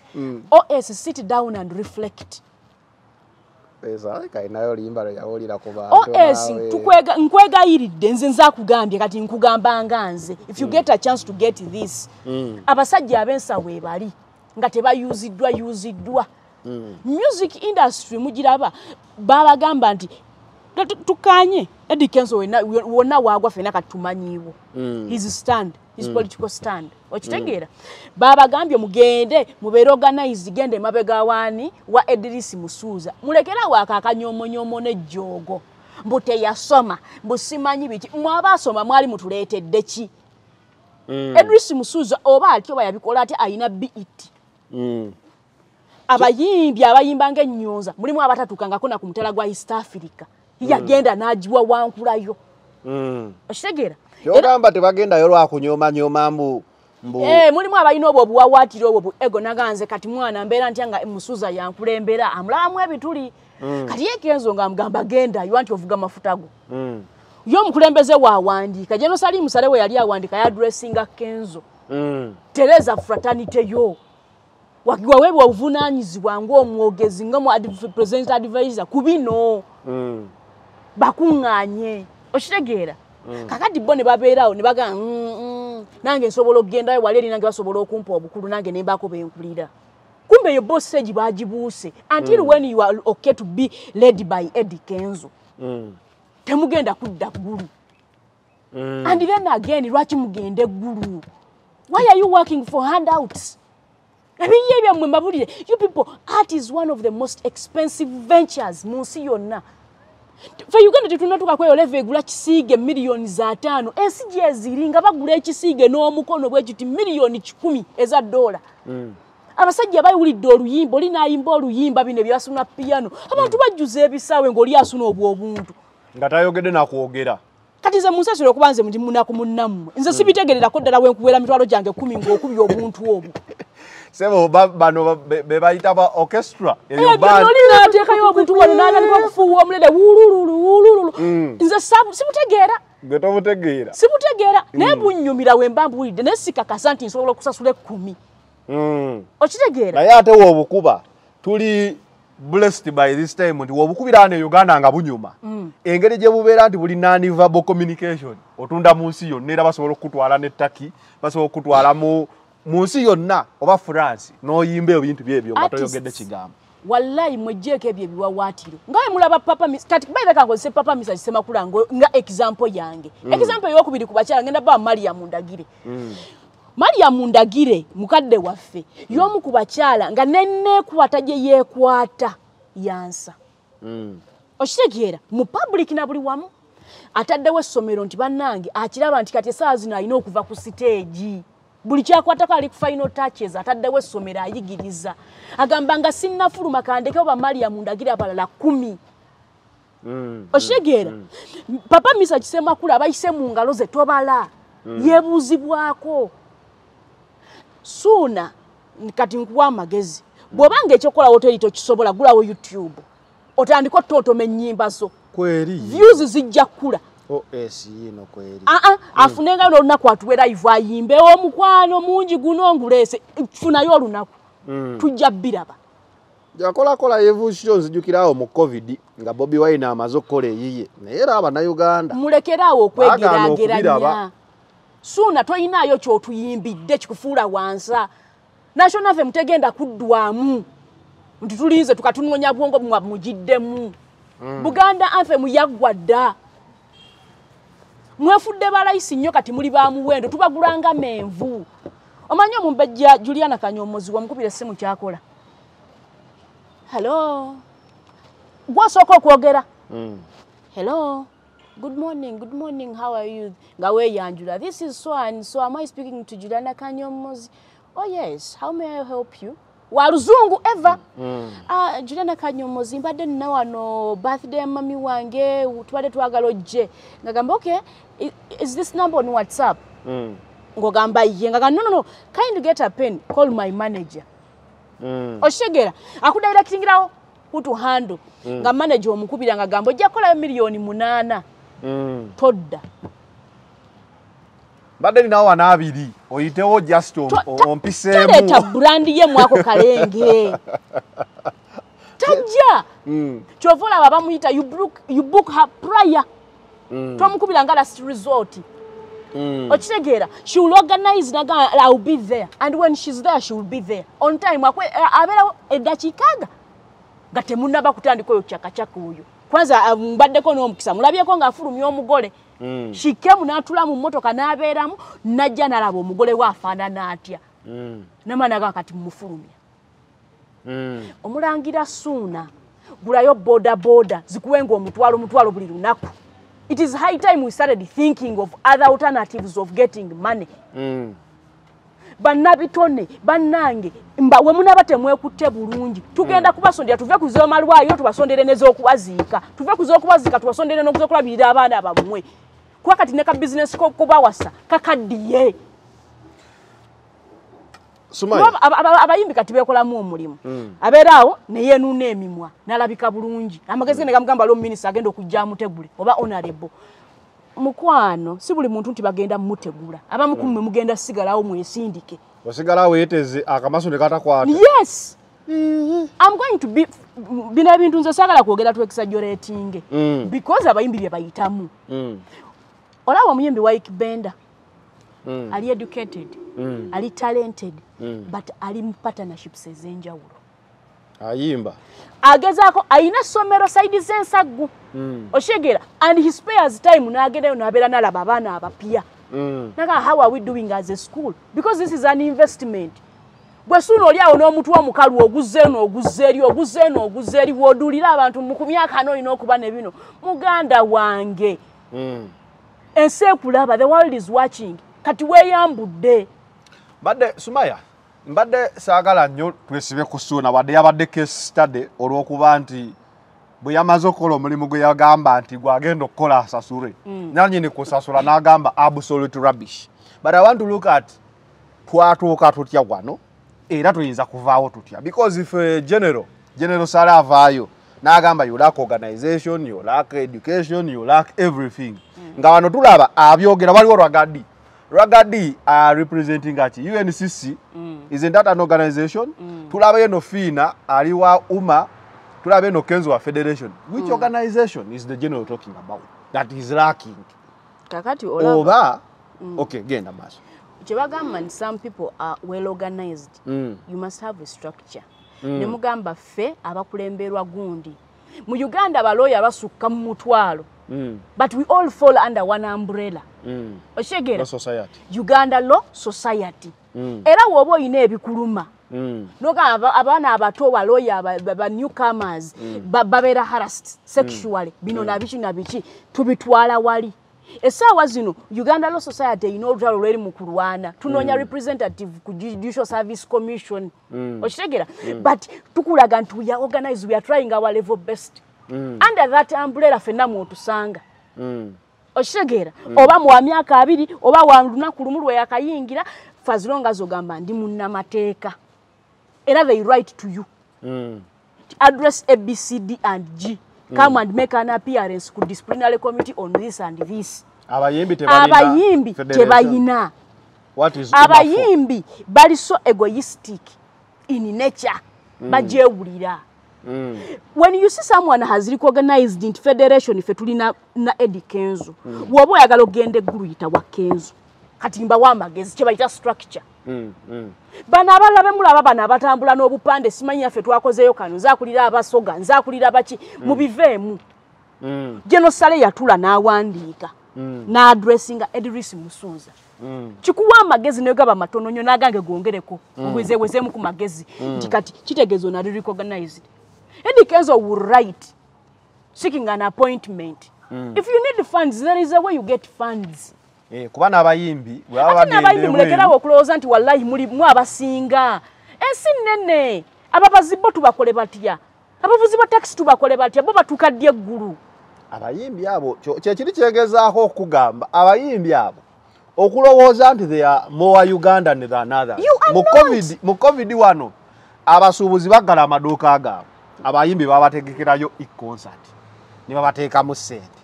OS, sit down and reflect. Kalinayo oluyimba lwe yawulira ku bantu OS, naawe. Nkwegayiridde nze nzakugambye kati nkugamba nga nze, if you get a chance to get this, abasajja ab'ensawo ebali nga tebayuziddwa yuziddwa. Music industry mugiraba, babagamba nti tukanye Eddy Kenzo wonna waagwa ffenna kati tumanyiiwo his stand, his political stand. Okitegeera? Babagambye mugende mubeere organized, genda emabega waani wa Edris Musuuza, mulekere awo ako akanyomonyoomo n'ejjoogo mbu teyasoma, mbu simanyi biki. Mwaba asoma mwali mutuleetedde ki? Edris Musuuza oba atyo oba yabikola atya, ayina BET. Abayimbi abayimba ng'ennyonza mulimu abatatukangako na ku mutala gwa East Africa, yagenda n'agiwa wankulayo. Okitegeera? Kyogamba tebagendayo lwakunyoomanyoma mbu Eh, mulimu abalina obwo obuwawaatiro obwo bu ego, naganze kati mwana mbeera ntya nga Musuuza yankulembera, amulabamu ebituli. Kati ye Kenzo ng'amugamba gendayo anti ovuga mafuta go. Ye omukulembeze waawandiika, General Salim Saleh we yali awandiika yadressinga Kenzo. Tereza fraternity yo. Waweebwa obuvunaanyizibwa ng'omwogezi, nga mu president advisor ku bino. Bakuŋŋaanye. Okitegeera? Kakati bo ne babeerawo ne bagamba, nange nsobola okugendayo wali eri, nange basobola okumpa obukulu, nange ne mbaako benkulira. Kumbe yo boss stage bagibuuse until when you are okay to be led by Eddy Kenzo. Temugenda kudda ggulu. And then again, lwaki mugende ggulu? Why are you working for handouts? Ebiyiye byammwe mbabulire. You people, art is one of the most expensive ventures mu nsi yonna. Fe Uganda tetunnatuuka kweyo level egula kisiige miliyoni 5. Ensi gyeziri nga bagula ekisiige n'omukono bwe kiti miliyoni 100 eza dola. Abasajja bayiwulidde oluyimba, oli n'ayimba oluyimba, bino ebyasuna piano, abantu bajjuza ebisaawe ng'oli asuna obwo obuntu. Nga tayogedde nakwogera. Kati nze munsasire okuba nze ndi munaku munnammwe, nze sibitegererako ddala. Wenkuwera mitwalo gyange 10 ng'okubya obuntu obwo. Sebo, bano be bayita ba orchestra eyo band. Oli n'ateekayo obuntu wano n'atandika okufuuwa omulere wulululu wulululu. Nze sibutegeera. Gwe tobutegeera. Sibutegeera, naye bunnyumira we mba mbuwulidde, naye sikakasa nti nsobola okusasula 10. Okitegeera? Naye ate wobukuba, tuli blessed by this time nti wobukubira wano e Uganda nga bunyuma, engeri gye bubeera nti buli non-verbal communication, otunda mu nsi yonna, era basobola okukutwala ne Turkey, basobola okukutwala mu nsi yonna oba France n'oyimba ebintu byebyo nga toyogedde kigambo. Wallayi, mweggyeko ebyo ebiwawaatiro nga bwe mulaba Papa Misa. Kati baithe kankozese Papa Misa Kisemakula nga example yange. Example eyokubiri ku bakyala ngenda ba Mariam Ndagire. Mariam Ndagire mukadde waffe, y'omu ku bakyala nga nenneekwata gye yeekwata yansa. Okitegeera? Mu public na buli wamu ataddewo essomero nti bannange akiraba nti kati essaawa zino alina okuva ku siteegi, buli kyakwatako ali ku final touches. Ataddewo essomero, ayigiriza, agamba nga sinnafuluma kandeke oba Mariam Ndagire abalala 10. Okitegeera? Papa Misa Kisemakula abayise mu ngalo ze tobala, yeebuuzibwako. Suuna, kati nkuwa amagezi, bw'obanga ekyokolawo teri tokisobola, gulawo YouTube, otandika otontoma ennyimba zo. Kweri. Views zijja kkula. Os yino kweri. Aa, afunenga n'olunaku atuwe live, ayimbewo omukwano mungi guno nguleese. Funayo olunaku, tujja bbiraba. Yakolakola evolution. Nzijukirawo mu COVID nga Bobi Wine amaze okukola eyiye, naye era Abannayuganda mulekeraawo baagaana okwegeraageranya. okubiraba. Suuna, toyinaayo kyotuyimbidde kikufuula wansa. National Anthem tegenda kuddwamu nti tulinze tukatunoonya bwongo bumwa mugiddemu. Buganda Anthem yaggwa dda. Mwefudde balayisi nnyo, kati muli ba muwendo, tubagulanga menvu. Omanyi omumbejja Juliana Kanyomozi wamukubira essimu, kyakola, "Hello," gwasooka okwogera, "Hello, good morning, good morning, how are you?" Nga weeyanjula, "This is so and so, am I speaking to Juliana Kanyomozi?" "Oh yes, how may I help you?" Wa luzungu eva. "Ah, Juliana Kanyomozi, mbadde nina wano birthday ya mami wange, tubadde twagala ojje." Nga gamba, "Okay, is this number on WhatsApp?" Ng'ogamba ye, nga gamba, "No, no, no, kind get a pen, call my manager." Okitegeera? Akudirectingirawo who to handle. Nga manager omukubira, nga gamba, "Ojja kukolayo miliyoni 8." Todda. Mbadde ninawo wano 2, oyitewo just ompiseemu. Taleeta brand ye mwako kalenge, tajja. Kyova olaba bamuyita you book her prior. Tomukubira nga last resort. Okitegeera? She will organize, naga, "I will be there," and when she's there, she will be there on time. Abeerawo eddakiika nga temunnaba kutandika oyo kyakacaka oyo. Kwanza mbaddeko n'omukisa, mulabyeko ng'afulumya omugole. Shikemu n'atula mu mmotoka n'abeeramu, n'ajja n'alaba omugole we afaanana atya, namanaga kati mumufulumya. Omulangira Suuna, gulayo boda boda zikuwenga omutwalo omutwalo buli lunaku. It is high time we started thinking of other alternatives of getting money. Bannabitone bannange, mba we munaba temwekutte bulungi, tugenda kubasondera. Tuve ku z'omalwayo tubasondere n'ez'okubaziika, tuve ku z'okubaziika tubasondere n'okulabirira abaana bammwe, kuba kati ne ka bizinesi kubawasa kakaddiye. Sumaya. Kuba abayimbi kati beekolamu omulimu, abeera awo neyenuuna emimwa n'alabika bulungi, amagezi ge ne gamugamba aliwo minisita agenda okujja amutegule oba honorable. Mukwano, si buli muntu nti bagenda mumutegula. Abamu ku mmwe mugenda sigalawo mwesindike. Osigala weeteze akamaso ne katakwata. Yes, I'm going to be bino ebintu nze saagala kwogera tu exaggerating, because abayimbi bye bayitamu. Olaba omuyimbi wa Benda, ali educated, ali talented, but ali mu partnerships ez'enjawulo. Ayimba. Agezaako, ayina essomero side z'ensaggu. Okitegeera? And he spares time n'agendayo n'abeera n'alaba abaana abapya. Naga, how are we doing as a school? Because this is an investment. Bwe suuna oli awo n'omutwe omukalu oguzze eno oguzze eri oguzze eno oguzze eri, w'oduulira abantu mu myaka ano olina okuba ne bino. Muganda wange, ensi ekulaba, the world is watching. Kati weeyambudde. Mbadde, Sumaya, mbadde saagala nnyo twesibe ku Suuna, wadde yabadde case study, olw'okuba nti bwe yamaze okukola omulimu gwe yagamba nti gwagenda okukola asasule, nanyini kusasula n'agamba absolute rubbish. But I want to look at twatuuka tutya wano era tuyinza kuvaawo tutya, because if General Saleh avaayo n'agamba you lack organization, you lack education, you lack everything, nga wano tulaba abyogera waliwo Ragga Dee. Ragga Dee are representing ati UNCC. Isn't that an organization? Tulaba eno Fiina ali wa UMA, tulaba eno Kenzo wa federation. Which organization is the general talking about that is lacking? Kakati olaba Oba okay, genda maaso. Kyebagamba nti some people are well organized. You must have a structure. Ne mugamba ffe abakulemberwa gundi. Mu Uganda abalooya basukka mu 10,000, but we all fall under one umbrella. Okitegeera? Law Society. Uganda Law Society. Era woba oyina ebikuluma, nogamba abaana abato balooya ba newcomers babeera harassed sexually, bino nabiki nabiki, tubitwala wali. Essaawa zino Uganda Law Society erina olutalo lweri mu kulwana, tunoonya representative ku Judicial Service Commission. Okitegeera? But tukulaga nti we are organized, we are trying our level best. Under that umbrella ffenna mwotusanga. Okitegeera? Oba mu wa myaka 20 oba wa lunaku lumu lwe yakayingira, for as long as ogamba ndi munnamateeka, era they write to you, address ABCD and G, come and make an appearance ku disciplinary committee on this and this. Abayimbi tebalina Abayimbi federation. tebayina. What is UMA for? Abayimbi bali so egoistic in nature, bajewulira. When you see someone has recognized in federation, ife tulina na Eddie Kenzo, bw'oba oyagala okugenda eggulu yita wa Kenzo. Kati mbawa amagezi, kye bayita structure. Bano abalala bemulaba bano abatambula n'obupande, simanyi yaffe twakozeeyo kano, nzaakulira Abasoga, nzaakulira baki, mubiveemu. General Saleh yatula n'awandiika, n'addressinga Edris Musuuza. Kikuwa amagezi naye gaba matono nnyo, n'agange gongereko, owezeewezeemu ku magezi, nti kati kitegeeza ono ali recognized. Eddie Kenzo will write seeking an appointment. If you need funds, there is a way you get funds. Kuba n'abayimbi bwe baba Ate n'abayimbi bagenda mulekerawo ebweru, okulowooza nti wallahi muli mu abasinga. Ensi nnene, ababazi bo tubakole batya? Abavuzi ba taxi tubakole batya? Bo batuuka ddi eggulu? Abayimbi abo kyekiri kyegezaako okugamba abayimbi abo okulowooza nti they are more Ugandan than others. You are Mu not. COVID wano abasuubuzi baggala amaduuka gaabwe, abayimbi babategekerayo e-concert ne babateekamu ssente,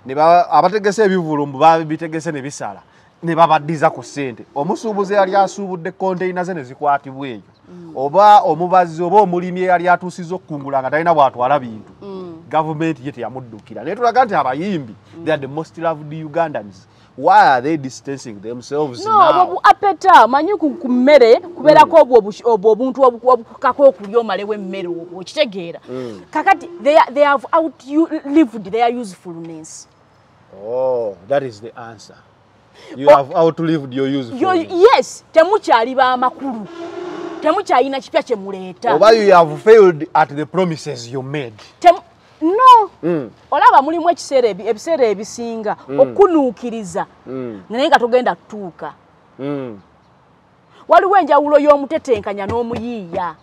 ne abategese ebivvulu mbu babitegese ne bisala ne babaddiza ku ssente. Omusuubuzi eyali asuubudde konteyina ze ne zikwatibwa eyo, oba omubazzi oba omulimi eyali atuusizza okukungula nga talina bw'atwala bintu, gavumenti ye teyamuddukira. Naye tulaga nti abayimbi, they are the most loved Ugandans. Why are they distancing themselves No, now? Obwo apeta manyi ku mmere kubeerako obwo obuntu obukukako okulya omalewo emmere obwo, okitegeera? Kakati they have outlived their usefulness. Oh, that is the answer. You have outlived your usefulness. Yes, temukyali b'amakulu, temukyalina kipya kye muleeta. Oba you have failed at the promises you made. No. Olaba mulimu ekiseera ebiseera ebisinga okunuukiriza, naye nga togenda kutuuka. Waliwo enjawulo y'omutetenkanya n'omuyiiya.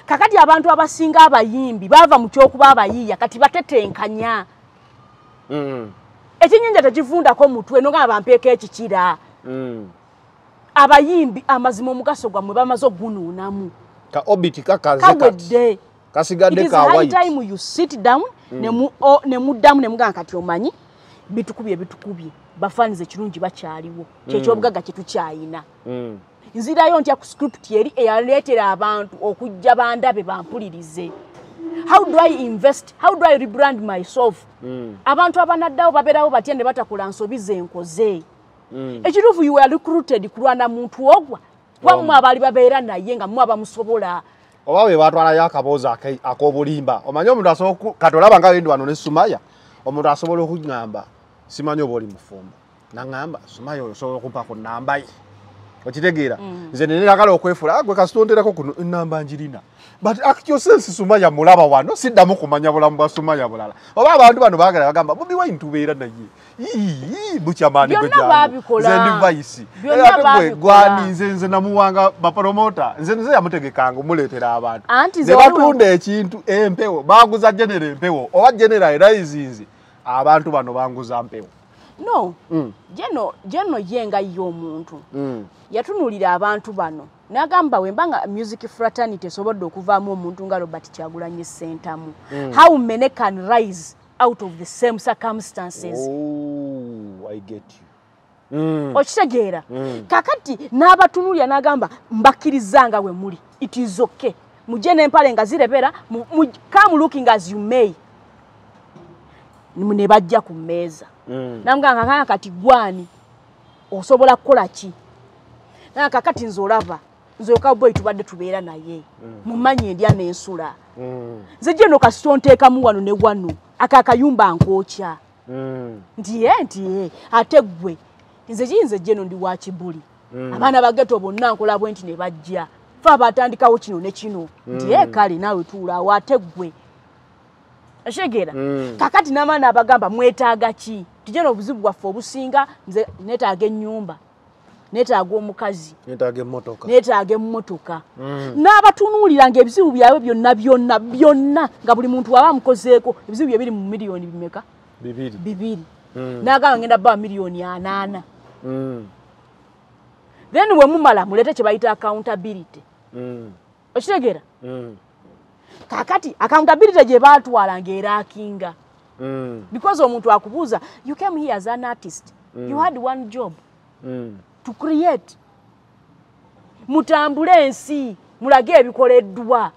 Kakati abantu abasinga abayimbi baava mu kyokuba abayiiya, kati batetenkanya. Ekyennyanja tekivundako mutwe nogamba bampeeko ekikira. Abayimbi amazima omugaso gwammwe bamaze ogunuunamu. Ka Orbit kakaze kati. Kawedde. Kasigadde It is ka high white. time you sit down, ne muddamu ne mugamba kati omanyi bitukubye bitukubye, bafanize ekirungi bakyaliwo, kyekyobugagga kye tukyayina. Nzirayo ntya ku script eri eyaleetera abantu okujja bandabe bampulirize? How do I invest? How do I rebrand myself? Abantu abanaddawo babeerawo batya ne batakola nsobi ze nkoze? Ekituufu, you were recruited kulwana muntu ogwa wammwe abaali babeera naye nga mmwe abamusobola. Oba bwe batwalayo akaboozi ak'obulimba. Omanyi omuntu asobola kati olaba nga wendi wano ne Sumaya, omuntu asobola okuŋŋamba simanyi oba oli mufumbo, Naŋŋamba Sumaya oyo osobola okumpa ku nnamba ye. Okitegeera? Nze nenagala okwefula gwe kasita kuno ennamba njirina. But actual sense Sumaya mulaba wano siddamu kumanya bulamu bwa Sumaya bulala. Oba abantu bano baagala bagamba Bobi Wine tubeera naye. Bukyamaani gwe jangu. Nze ndi vice. Ate gwe gwani nze namuwanga bapromota. Nze yamutegekanga omuleetera abantu. Ne batunda ekintu empewo. Baguza general empewo. Oba general rises. Abantu bano banguza mpewo. No. Jeno ye nga y'omuntu. Yatunuulira abantu bano. N'agamba wembanga music fraternity esobodde okuvaamu omuntu nga Robert Kyagulanyi Ssentamu. How many can rise out of the same circumstances? Oh, I get you. Okitegeera? Kakati n'abatunuulira n'agamba mbakkiriza nga we muli. It is okay. Mujje n'empale nga zirebera, come looking as you may. Ne bajja ku mmeeza. Namugamba kati gwani osobola kukola ki? Kakati nze olaba nze cowboy tubadde tubeera naye. Mumanyi endya n'ensula. Nze gye kasita onteekamu wano ne wano akakayumba nkookya. Nti ye ate ggwe nze kiyinza gye ndi wa kibuli. Abaana ba ghetto bonna nkola bwe nti ne bajja. Fe abatandikawo kino ne kino. Nti ye kale naawe tuulaawo ate ggwe. Ashegera. Kakati n'amaana abagamba mwetaaga ki? Tijeno obuzibu bwaffe obusinga nze neetaaga ennyumba. Neetaaga omukazi. Neetaaga emmotoka. Neetaaga emmotoka. N'abatunuulira ng'ebizibu byabwe byonna byonna byonna nga buli muntu aba amukozeeko ebizibu bye biri mu miliyoni bimeka? 2. N'agamba ngenda bba miliyoni 80. Then we mumala mulete kye bayita accountability. Okitegeera? Kakati accountability gye baatwala ng'eraakinga. Because omuntu akubuuza you came here as an artist. You had one job. To create. Mutambule ensi, mulage ebikoleddwa.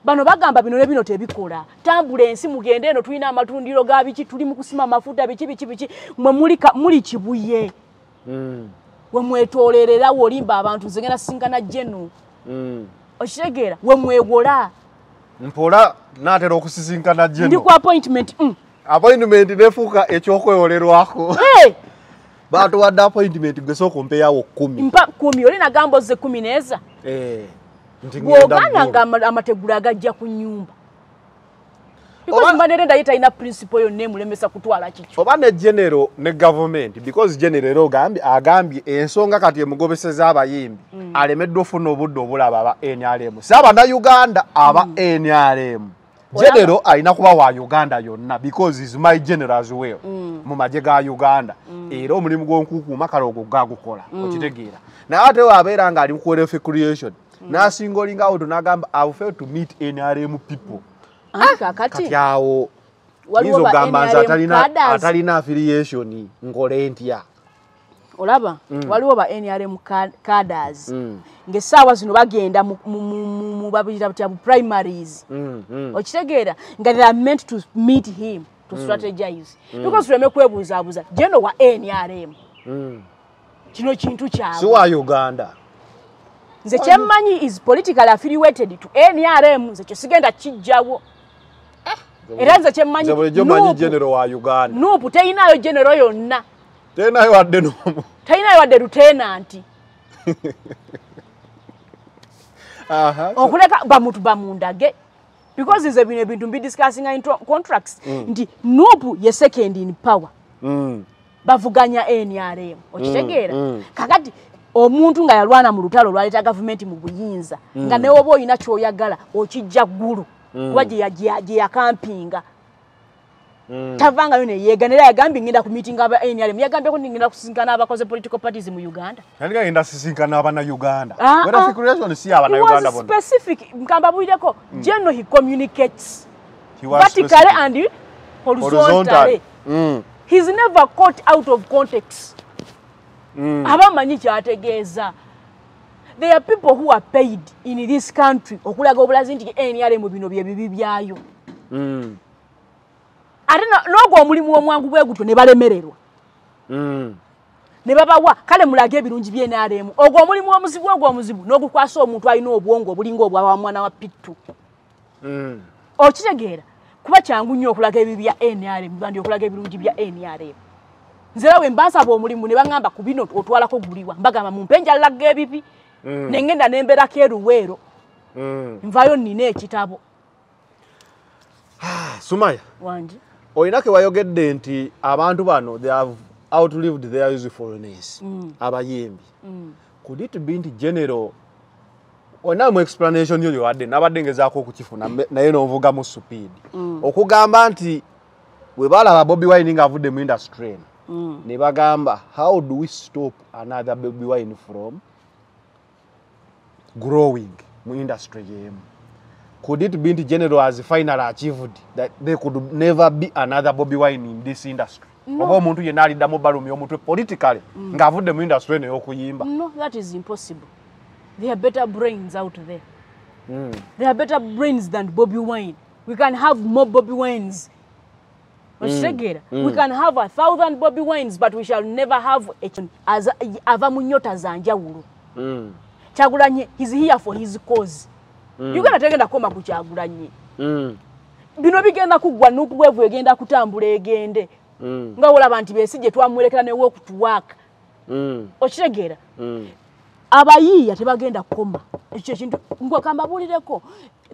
Bano bagamba bino ne bino tebikola. Tambula ensi mugende eno tulina amatundiro ga biki, tuli mu kusima amafuta biki biki biki. Mwe muli Kibuye. We mwetoolerera wolimba abantu nze ngenda sisinkana Jeno. Okitegeera? We mwewola. Mpola naatera okusisinkana Jeno. Ndi ku appointment. Appointment nefuuka ekyokwewolerwako. Hey! Batuwadde appointment gwe sooka ompeyawo 10. Mpa 10 oli nagamba ozze 10 n'eza. Bw'ogaana nga amategula gajja ku nnyumba. Because mbanere ye talina principle yonna emulemesa kutwala kikyo. Oba ne general ne government because general agambye ensonga kati emugobeseza abayimbi alemeddwa ofuna obudde obulaba aba NRM. Si Abannayuganda aba NRM. General alina kuba wa Uganda yonna because is my general as well. Mu magye ga Uganda. Era omulimu gw'onkukuuma kale ogwo gagukola. Okitegeera. Naye ate wabeera ng'ali mu wealth creation. N'asingolinga out n'agamba I will fail to meet NRM people. Kakati awo waliwo ba NRM atalina affiliation nkole ntya. Olaba waliwo ba NRM cadres ng'essaawa zino bagenda mu babiyita batya primaries. Okitegeera nga they are meant to meet him to strategize. Because tuleme kwebuuzaabuuza Jeno wa NRM. Kino kintu kyabwe. Si wa Uganda. Nze kyemmanyi is politically affiliated to NRM. Nze kyo sigenda kijjawo. Era nze kyemmanyi general wa Uganda. Nuupu teyinayo general yonna. Teyinayo wadde n'omu. Teyinayo wadde lieutenant. Okuleka bamuntu bamundage. Because nze bino ebintu mbidiscussing in contracts. Nti Nuupu ye second in power. Bavuganya NRM. Okitegeera? Kakati omuntu nga yalwana mu lutalo lwaleeta gavumenti mu buyinza nga ne woba olina ky'oyagala okijja ggulu kuba gye yakampinga. Tavangayo ne yeegana era yagambye ngenda ku meeting aba NRM. Yagambyeko nti ngenda kusisinkana abakoze political parties mu Uganda. Yandika ngenda sisinkana Abannayuganda. Whether creation si Abannayuganda bonna. Specific nkambabulireko General he communicates vertically and horizontally. He's never caught out of context. Abamanyi kyategeeza. There are people who are paid in this country okulaga obulazi nti NRM bino bye bibi byayo. Ate n'ogwo omulimu omwangu bwe gutyo ne balemererwa. Ne babawa kale mulage ebirungi bye NRM. Ogwo omulimu omuzibu ogwo omuzibu n'ogukwasa omuntu alina obwongo obulinga obwa mwana wa Pittu. Okitegeera kuba kyangu nnyo okulaga ebibi bya NRM bandi okulaga ebirungi bya NRM. Nze we mbansaba omulimu ne baŋŋamba ku bino otwalako guliwa, mbagamba mumpe njalaga ebibi. Nengenda nembeerako eruweero. Nvayo nnina ekitabo. Sumaya. Wangi. Olina ke wayogedde nti abantu bano they have outlived their usefulness. Abayimbi. Could it be nti general olina mu explanation yo gyewadde nabadde ngezaako okukifuna naye n'onvuga mu speed. Okugamba nti bwe balaba Bobi Wine ng'avudde mu industry eno ne bagamba how do we stop another Bobi Wine from growing mu industry y'emu. Could it be nti general has finally achieved that there could never be another Bobi Wine in this industry? Oba omuntu yenna aliddamu balumya omutwe politically ng'avudde mu industry eno ey'okuyimba. No, that is impossible. There are better brains out there. There are better brains than Bobi Wine. We can have more Bobi Wines. Okitegeera? We can have 1,000 Bobi Wines, but we shall never have ava mu nnyota za njawulo. Kyagulanyi is here for his cause. Uganda tegenda koma ku Kyagulanyi. Bino bigenda kuggwa, n'okuwevu egenda kutambula egende. Nga olaba nti Besigye twamulekera ne walk to work. Okitegeera? Abayiiya tebagenda kukoma. Ekyo ekintu ngwe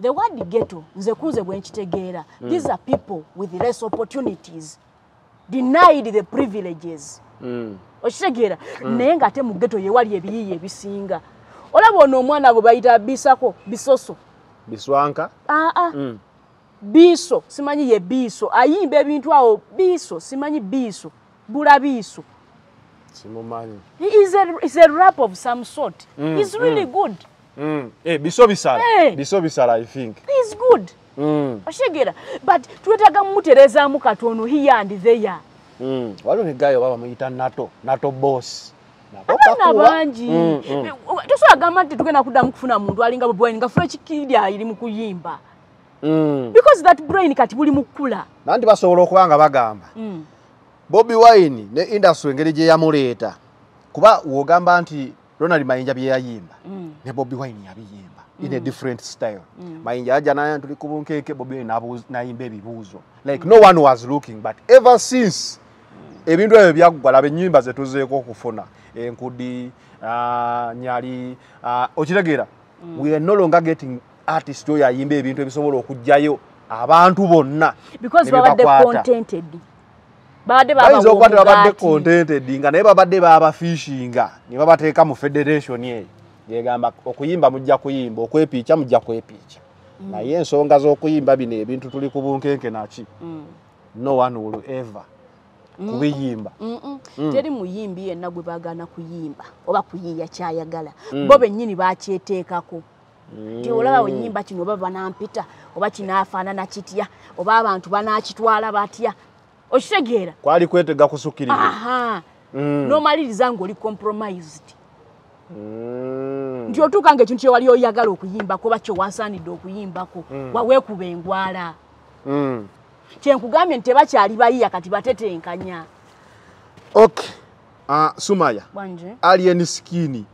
the word ghetto nze kunze bwe nkitegeera. These are people with less opportunities, denied the privileges. Okitegeera? Naye ng'ate mu ghetto ye wali ebiyiiya ebisinga. Olaba ono omwana gwe bayita Bisako, Bisoso. Biswanka? Biso, simanyi ye Biso. Ayimba ebintu awo Biso, simanyi Biso. Bula Biso. Simumanyi. He is a rap of some sort. He's really good. Biso Bisala. Hey. Biso Bisala, I think. He's good. Okitegeera. But twetaaga mumutereezaamu katono here and there. Waliwo ne guy oba bamuyita Nato, Nato Boss. Abaana bangi. Tosobola gamba nti tugenda kuddamu kufuna muntu alinga Bobi Wine nga Fresh Kid ali mu kuyimba. Because that brain kati buli mu kkula. Nanti basobola okuba nga bagamba. Bobi Wine ne industry engeri gye yamuleeta. Kuba w'ogamba nti Ronald Mayinja bye yayimba ne Bobi Wine yabiyimba in a different style. Mayinja ajja naye tuli ku bunkenke, Bobi Wine n'ayimba ebibuuzo. Like no one was looking, but ever since ebintu ebyo byaggwa, laba ennyimba ze tuzeeko okufuna. Enkudi, Nyali, okitegeera. We are no longer getting artists oyo ayimba ebintu ebisobola okuggyayo abantu bonna. Because babadde contented. Babadde bayinza okuba tebabadde contented nga naye babadde babafishinga ne babateeka mu federation eyo. Yegamba okuyimba mujja kuyimba, okwepiica mujja kwepiica. Naye ensonga z'okuyimba bino ebintu tuli ku bunkenke naki. No one will ever kubiyimba. Teri muyimbi yenna gwe baagaana kuyimba oba kuyiiya kyayagala. Bo bennyini bakyeteekako. Nti olaba wenyimba kino oba banampita oba kinaafaanana kitya oba abantu banaakitwala batya. Okitegeera? Kwali kwetega kusukirira. N'omaliriza ng'oli compromised. Nti otuuka ng'ekintu kye wali oyagala okuyimbako oba kye wasaanidde okuyimbako waweekuba engwala. Kye nkugambye nti tebakyali bayiiya kati batetenkanya. Okay. Sumaya. Wanje. Alien Skin.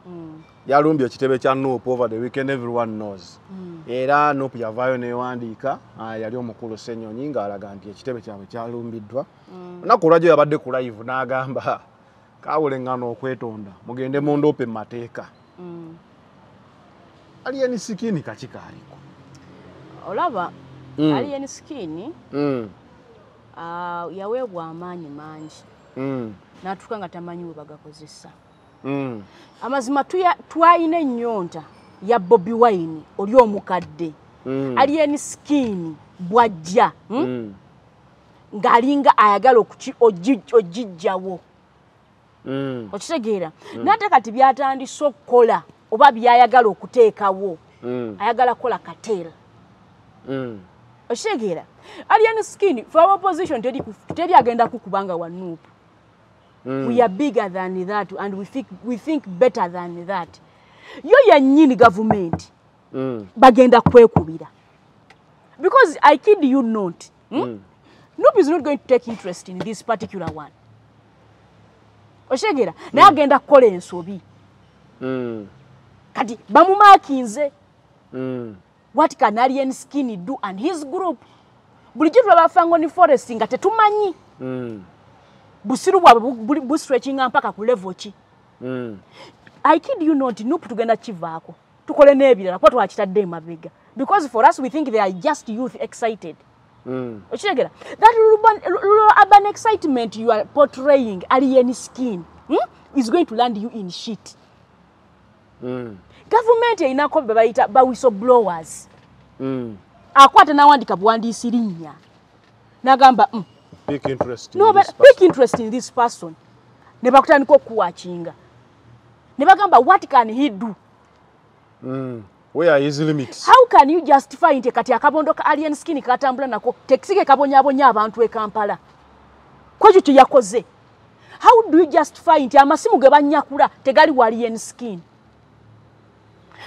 Yalumbye ekitebe kya NUP over the weekend, everyone knows. Era NUP yavaayo newandiika, yali omukulu Ssenyonyi ng'alaga nti ekitebe kyabwe kyalumbiddwa. Olunaku olwajjo yabadde ku live n'agamba kaawule eŋŋano okwetonda mugende mundoope mu mateeka. Alien Skin kaki kaaliko? Olaba Alien Skin yaweebwa amaanyi mangi n'atuuka nga tamanyi we bagakozesa. Amazima twalina ennyonta ya Bobi Wine oli omukadde. Alien Skin bw'ajja ng'alinga ayagala ogijjawo. Okitegeera? N'ate kati byatandise okukola oba byayagala okuteekawo, ayagala kukola cartel. Okitegeera? Alien Skin for our opposition teri agenda kukubanga wa NUP. We are bigger than that and we think better than that. Yo yennyini government bagenda kwekubira. Because I kid you not, NUP is not going to take interest in this particular one. Okitegeera? Naye agenda kukola ensobi. Kati bamumakinze. What can Alien Skin do and his group? Bulijjo tulaba Fangoni Forest nga tetumanyi. Busiru bwabwe bustretchinga mpaka ku level ki. I kid you not, NUP tugenda kivaako. Tukole n'ebirala kuba twakitadde emabega. Because for us we think they are just youth excited. Okitegera? That rural urban excitement you are portraying, Alien Skin, is going to land you in shit. Government erina be bayita ba whistleblowers. Akwata n'awandika buwandiisi linnya. N'agamba pick interest in no, this but pick interest in this person. Ne bakutandika okuwatchinga. Ne bagamba what can he do? Where are his limits? How can you justify nti kati akabondo ka Alien Skin katambula nako tekisige kabonyabonya abantu e Kampala? Kwekyo kye yakoze. How do you justify nti amasimu ge banyakula tegali wa Alien Skin?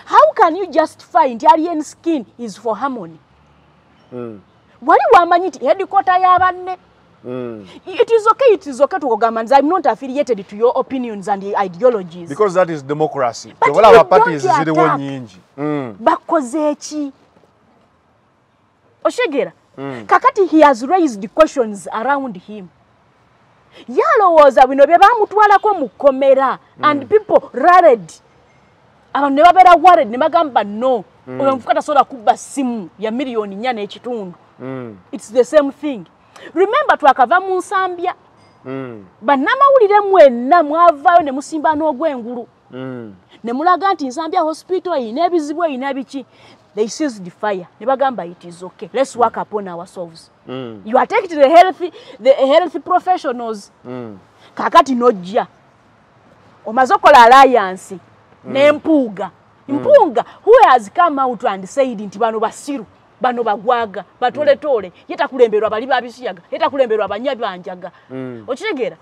How can you justify nti Alien Skin is for harmony? Wali wamanyi nti headquarter ya banne. It is okay to kugamba nti I'm not affiliated to your opinions and ideologies. Because that is democracy. But Tewala you parties don't ziriwo attack. nnyingi. Bakoze ki? Oshegera. Kakati he has raised questions around him. Yalowooza bino bye bamutwalako mu kkomera and people rallied. Abantu ne babeera worried ne bagamba no. Oyo omuvubuka tasobola kubba ssimu ya 4.5 million. It's the same thing. Remember twakava mu Nsambya. Bannamawulire mwenna mwavaayo ne musimba n'ogw'engulu. Ne mulaga nti Nsambya hospital erina ebizibu, erina biki. They seized the fire. Ne bagamba it is okay. Let's work upon ourselves. You are taking the health professionals. Kakati nojja. Omaze okola alliance ne Mpuuga. Mpuuga who has come out and said nti bano basiru, bano bagwaga, batoletole, ye takulemberwa bali babisiyaga, ye takulemberwa abanyabanjaga. Okitegeera?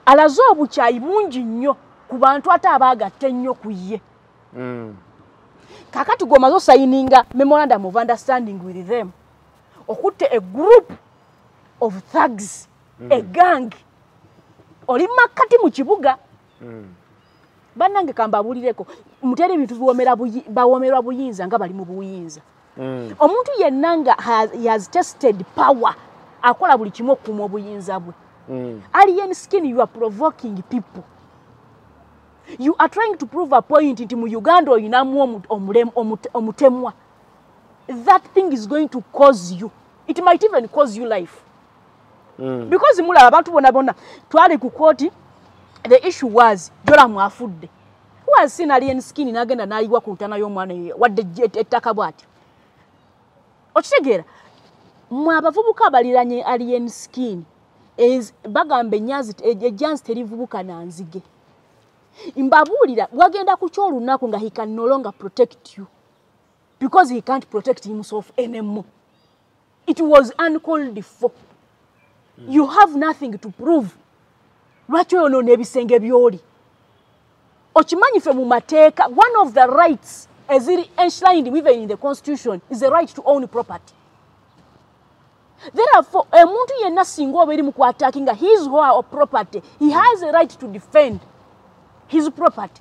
Alaze obukyayi bungi nnyo ku bantu ate abaagatta ennyo ku ye. Kakati gw'omaze osayininga memorandum of understanding with them, okutte a group of thugs, a gang, oli makkati mu kibuga. Bannange kambabuulireko, mutere ebintu bawomerwa buyinza nga bali mu buyinza. Omuntu yenna nga he has tested power, akola buli kimu okukuuma obuyinza bwe. Alien Skin, you are provoking people. You are trying to prove a point nti mu Uganda oyinamu omutemwa. That thing is going to cause you. It might even cause you life. Because mulaba abantu bonna bonna twali ku kooti, the issue was Joram afudde. Who has seen Alien Skin n'agenda n'ayiwa ku ntana y'omwana wadde ettaka bw'ati? Okitegeera? Mmwe abavubuka abaliranye Alien Skin, bagamba ejjanzi terivubuka na nzige. Mbabuulira wagenda kukya olunaku nga he can no longer protect you because he can't protect himself anymore. It was uncalled for. You have nothing to prove. Lwaki oyonoona ebisenge by'oli? Okimanyi ffe mu mateeka, one of the rights eziri enshrined even in the constitution is the right to own property. Therefore, omuntu yenna singa oba eri mu kuattackinga his or her property, he has a right to defend his property.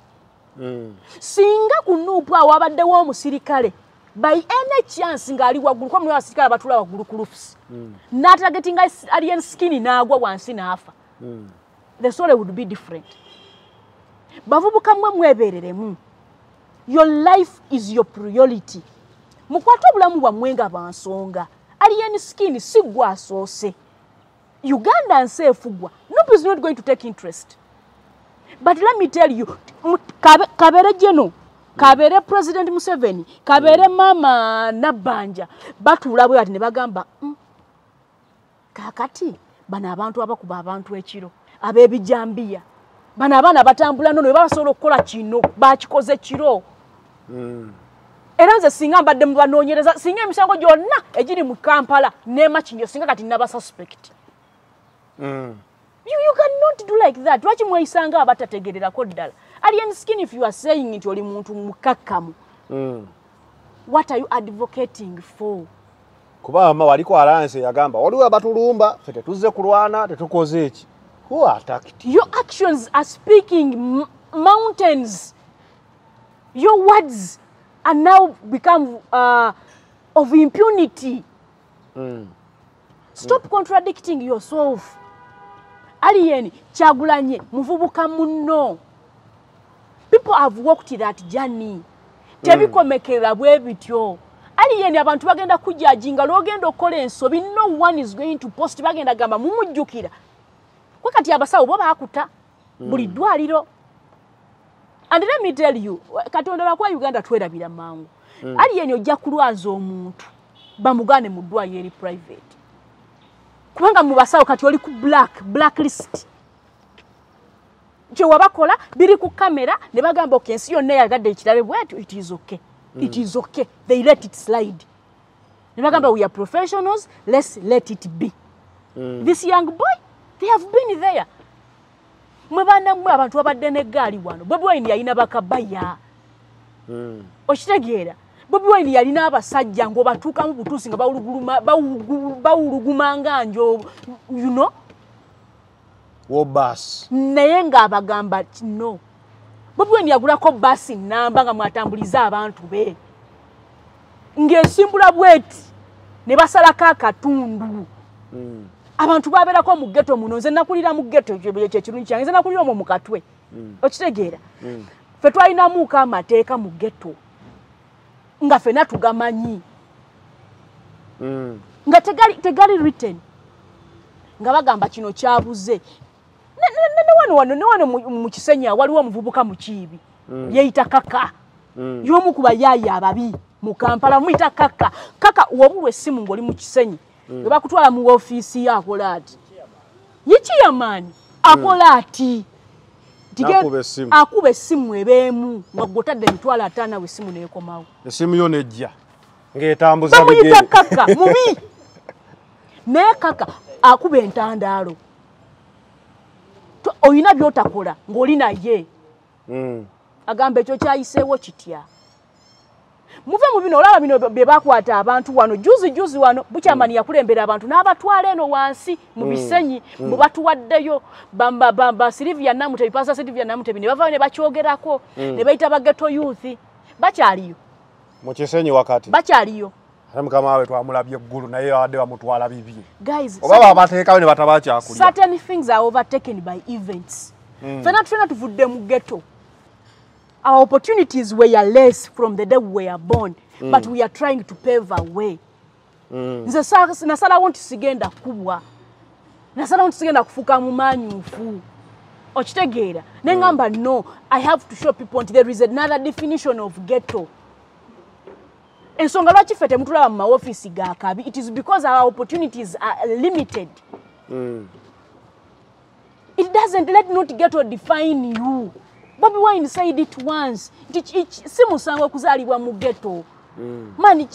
Singa ku NUP awo wabaddewo omusirikale by any chance ng'ali waggulu, kuba mulimu abasirikale abatuula waggulu ku roofs, n'atargetinga Alien Skin n'agwa wansi n'afa, the story would be different. Bavubuka mmwe mwebeereremu. Your life is your priority. Mukwate obulamu bwammwe nga bansonga. Alien Skin si gwe asoose. Uganda nsi efugwa. NUP is not going to take interest. But let me tell you, kabere geno, kabere President Museveni, kabere Mama Nabbanja, batuula bwe bati ne bagamba, kaakati bano abantu abakuba abantu ekiro, ab'ebijambiya, bano abaana batambula nono, basobola okukola kino, bakikoze kiro. Era nze singa mbadde mu banoonyereza, singa emisango gyonna egiri mu Kampala ne Makindye, singa kati naba suspect. You cannot do like that. Lwaki mweyisanga abatategererako ddala? Alien Skin, if you are saying nti oli muntu mukakkamu, what are you advocating for? Kuba mama waliko alliance yagamba waliwo abatulumba, ffe tetuzze kulwana, tetukoze eki. Who attacked? Your actions are speaking mountains. Your words are now become of impunity. Stop contradicting yourself. Alien Kyagulanyi muvubuka munno. People have walked that journey. Tebikomekera bwe bityo. Alien abantu bagenda kujajinga lwogenda okukola ensobi, no one is going to post, bagenda gamba mumujjukira. Kwa kati abasawo bo bakuta buli ddwaliro. And let me tell you, Katonda lwakuba Uganda twerabira mangu. Alien ojja kulwaza omuntu bamugane mu ddwaliro eri private. Kubanga mu basawo kati oli ku blacklist. Kye wabakola biri ku kamera ne bagamba okay, ensi yonna yagadde ekirabe bwetyo, it is okay. It is okay. They let it slide. Ne bagamba we are professionals, let's let it be. This young boy, they have been there. Mwe baana mmwe abantu babadde n'eggaali wano. Bobi Wine yalina bakabaya. Okitegeera? Bobi Wine yalina abasajja ng'obatuukamu butuusi nga bawuluguma nga njo, you know? Wo bus. Naye ng'abagamba no. Bobi Wine yagulako basi namba nga mwatambuliza abantu be. Ng'esimbula bweti ne basalako akatundu. Abantu babeerako mu ghetto muno, nze nakulira mu ghetto, ekyo ekirungi kyange, nze nakulira omwo mu Katwe. Okitegeera? Ffe twalinamuuko amateeka mu ghetto nga ffenna tugamanyi. Nga tegali written. Nga bagamba kino kyabuze. Ne wano ne wano mu Kisenyi waliwo omuvubuka mu Kiibi. Yeeyita Kaka. Y'omu ku bayaayi ababi mu Kampala muyita Kaka. Kaka wobulwa essimu ng'oli mu Kisenyi. Bwe bakutwala mu woofiisi ye akola ati. Ye chairman akola ati. Akuba essimu ebeemu nga gw'otadde 50,000 essimu n'ekomawo. Essimu yo nejja ng'etambuza bigere. Bamuyita Kaka mubi. Naye Kaka akuba entandaalo. Olina by'otakola ng'oli naye. Agamba ekyo kyayiseewo kitya. Muve mu bino, olaba bino bye bakwata abantu wano juzi juzi wano Bukyamani yakulembera abantu n'abatwala eno wansi mu Bisenyi mu batuwaddeyo bamba bamba Sylvia Namutebi, Pastor Sylvia Namutebi ne bavaayo ne bakyogerako ne bayita ba ghetto youth bakyaliyo mu Kisenyi wakati bakyaliyo. Ate mukama waabwe twamulabye eggulu naye babadde bamutwala bibi. Guys, oba babateekayo ne batabakyakulya. Certain things are overtaken by events. Ffenna ffenna tuvudde mu ghetto. Our opportunities were less from the day we were born, but we are trying to pave our way. Nze nasalawo nti sigenda kubwa. Nasalawo nti sigenda kufuuka mumanyufu. Okitegeera? Ne ngamba no, I have to show people nti there is another definition of ghetto. Ensonga lwaki ffe temutulaba mu maofiisi ga kabi, it is because our opportunities are limited. It doesn't let not ghetto define you. Bobi Wine said it once. Nti si musango okuzaalibwa mu ghetto. Mani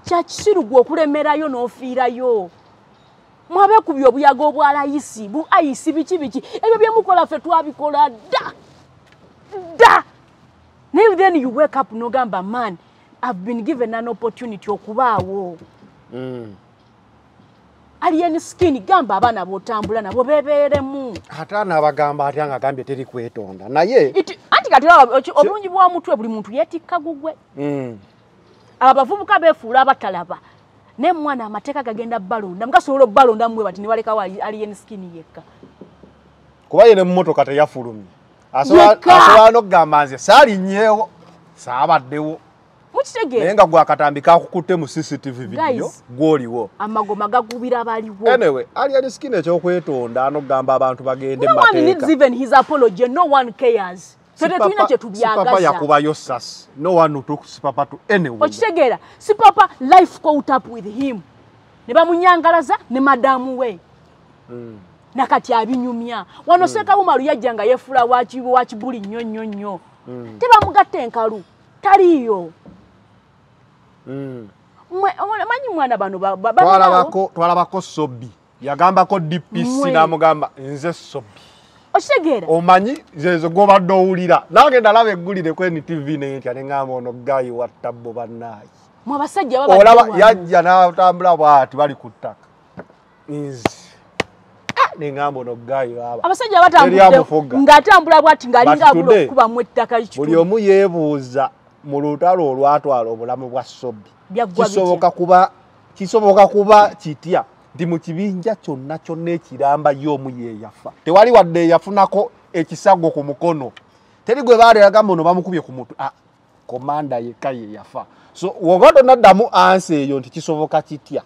kyakisiru gwe okulemerayo n'ofiirayo. Mwabekubye obuyaga obwa layisi, bu ayisi biki biki. Ebyo bye mukola ffe twabikola dda. Dda. Naye then you wake up n'ogamba man, I've been given an opportunity okubaawo. Alien Skin gamba abaana b'otambula nabo bebeeremu. Ate anaabagamba atya ng'agambye teri kwetonda naye anti kati olaba obulungi bwa mutwe buli muntu yeetikka gugwe. Abavubuka beefuula abatalaba naye mwana amateeka gagenda balonda mugasobola obbalonda mmwe bati ne balekawo Alien Skin yekka. Kuba ye ne mmotoka teyafulumye asobola n'okugamba nze saalinnyeewo saabaddewo. Mukitegeera? Naye nga gwe akatambi kakukutte mu CCTV video gw'oliwo. Amagoma gagubira abaliwo. Anyway, Alien Skin ekyokwetonda n'okugamba abantu bagende mu No one mateeka. needs even his apology. No one cares. Ffe tetulina kye Sipapa tubyagaza. yakubayo sasi. No one took Sipapa to anywhere. Okitegeera? Sipapa life caught up with him. Ne bamunyangalaza ne madamu we. Nakati abinyumya. Wano Ssekawumalu yajja nga yeefuula wakibuli nnyo nnyo nnyo. Tebamugatta enkalu. Taliiyo. Manyi mwana bano Twalabako Sobi. Yagambako DPC n'amugamba nze Sobi. Okitegeera? Omanyi nze gw'obadde owulira. Nange nalaba eggulire ku NTV n'entya ne ŋŋamba ono guy wa ttabbo bannaayi. Mwe abasajja babadde Olaba wano. yajja n'atambula bw'ati bali ku ttaka. Nze. Ne ŋŋamba ono guy baaba. Abasajja batambudde Teri amufuga. ng'atambula bw'ati ng'alinga But abula today, okukubamu ettaka Buli omu yeebuuza mu lutalo olwatwala obulamu bwa Sobi. Byaggwa bitya? Kisoboka kuba kitya Nti mu kibinja kyonna kyonna ekiramba y'omu ye yafa. Tewali wadde yafunako ekisago ku mukono. Teri gwe baaleraga muno bamukubye ku mutwe. Ah, komanda yekka ye yafa. So woba tonaddamu ansi eyo nti kisoboka kitya?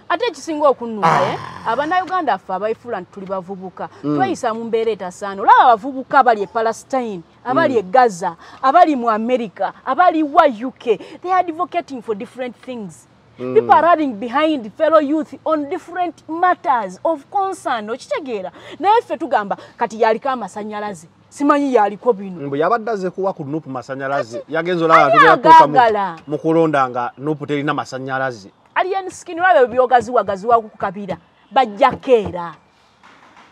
Ate ekisinga okunnuma, Abannayuganda affe abayifuula nti tuli bavubuka, tweyisa mu mbeera etasaana. Olaba abavubuka abali e Palestine, abali e Gaza, abali mu America, abali wa UK, they are advocating for different things. People are running behind fellow youth on different matters of concern. Okitegeera? Naye ffe tugamba kati yaliko amasanyalaze, simanyi yaliko bino. Mbu yabadde azze kuwa ku NUP masanyalaze. Yagenze olaba tugenda kutuuka mu kulonda nga NUP terina masanyalaze. Alien Skin, olaba byogaziwagaziwa ku kabira bajja keera.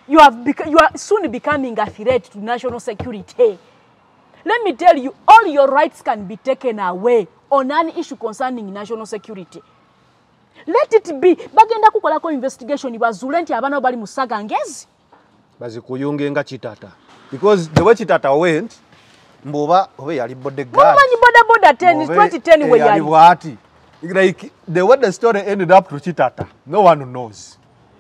You are soon becoming a threat to national security. Let me tell you, all your rights can be taken away on an issue concerning national security. Let it be. Bagenda kukolako investigation bazuule nti abaana bali mu saga ngezi. Bazikuyunge nga Kitata. Because the way Kitata went, mboba obe yali bodyguard. Mumanyi boda boda 10 2010 we yali. Bwati. Like the way the story ended up to Kitata, no one knows.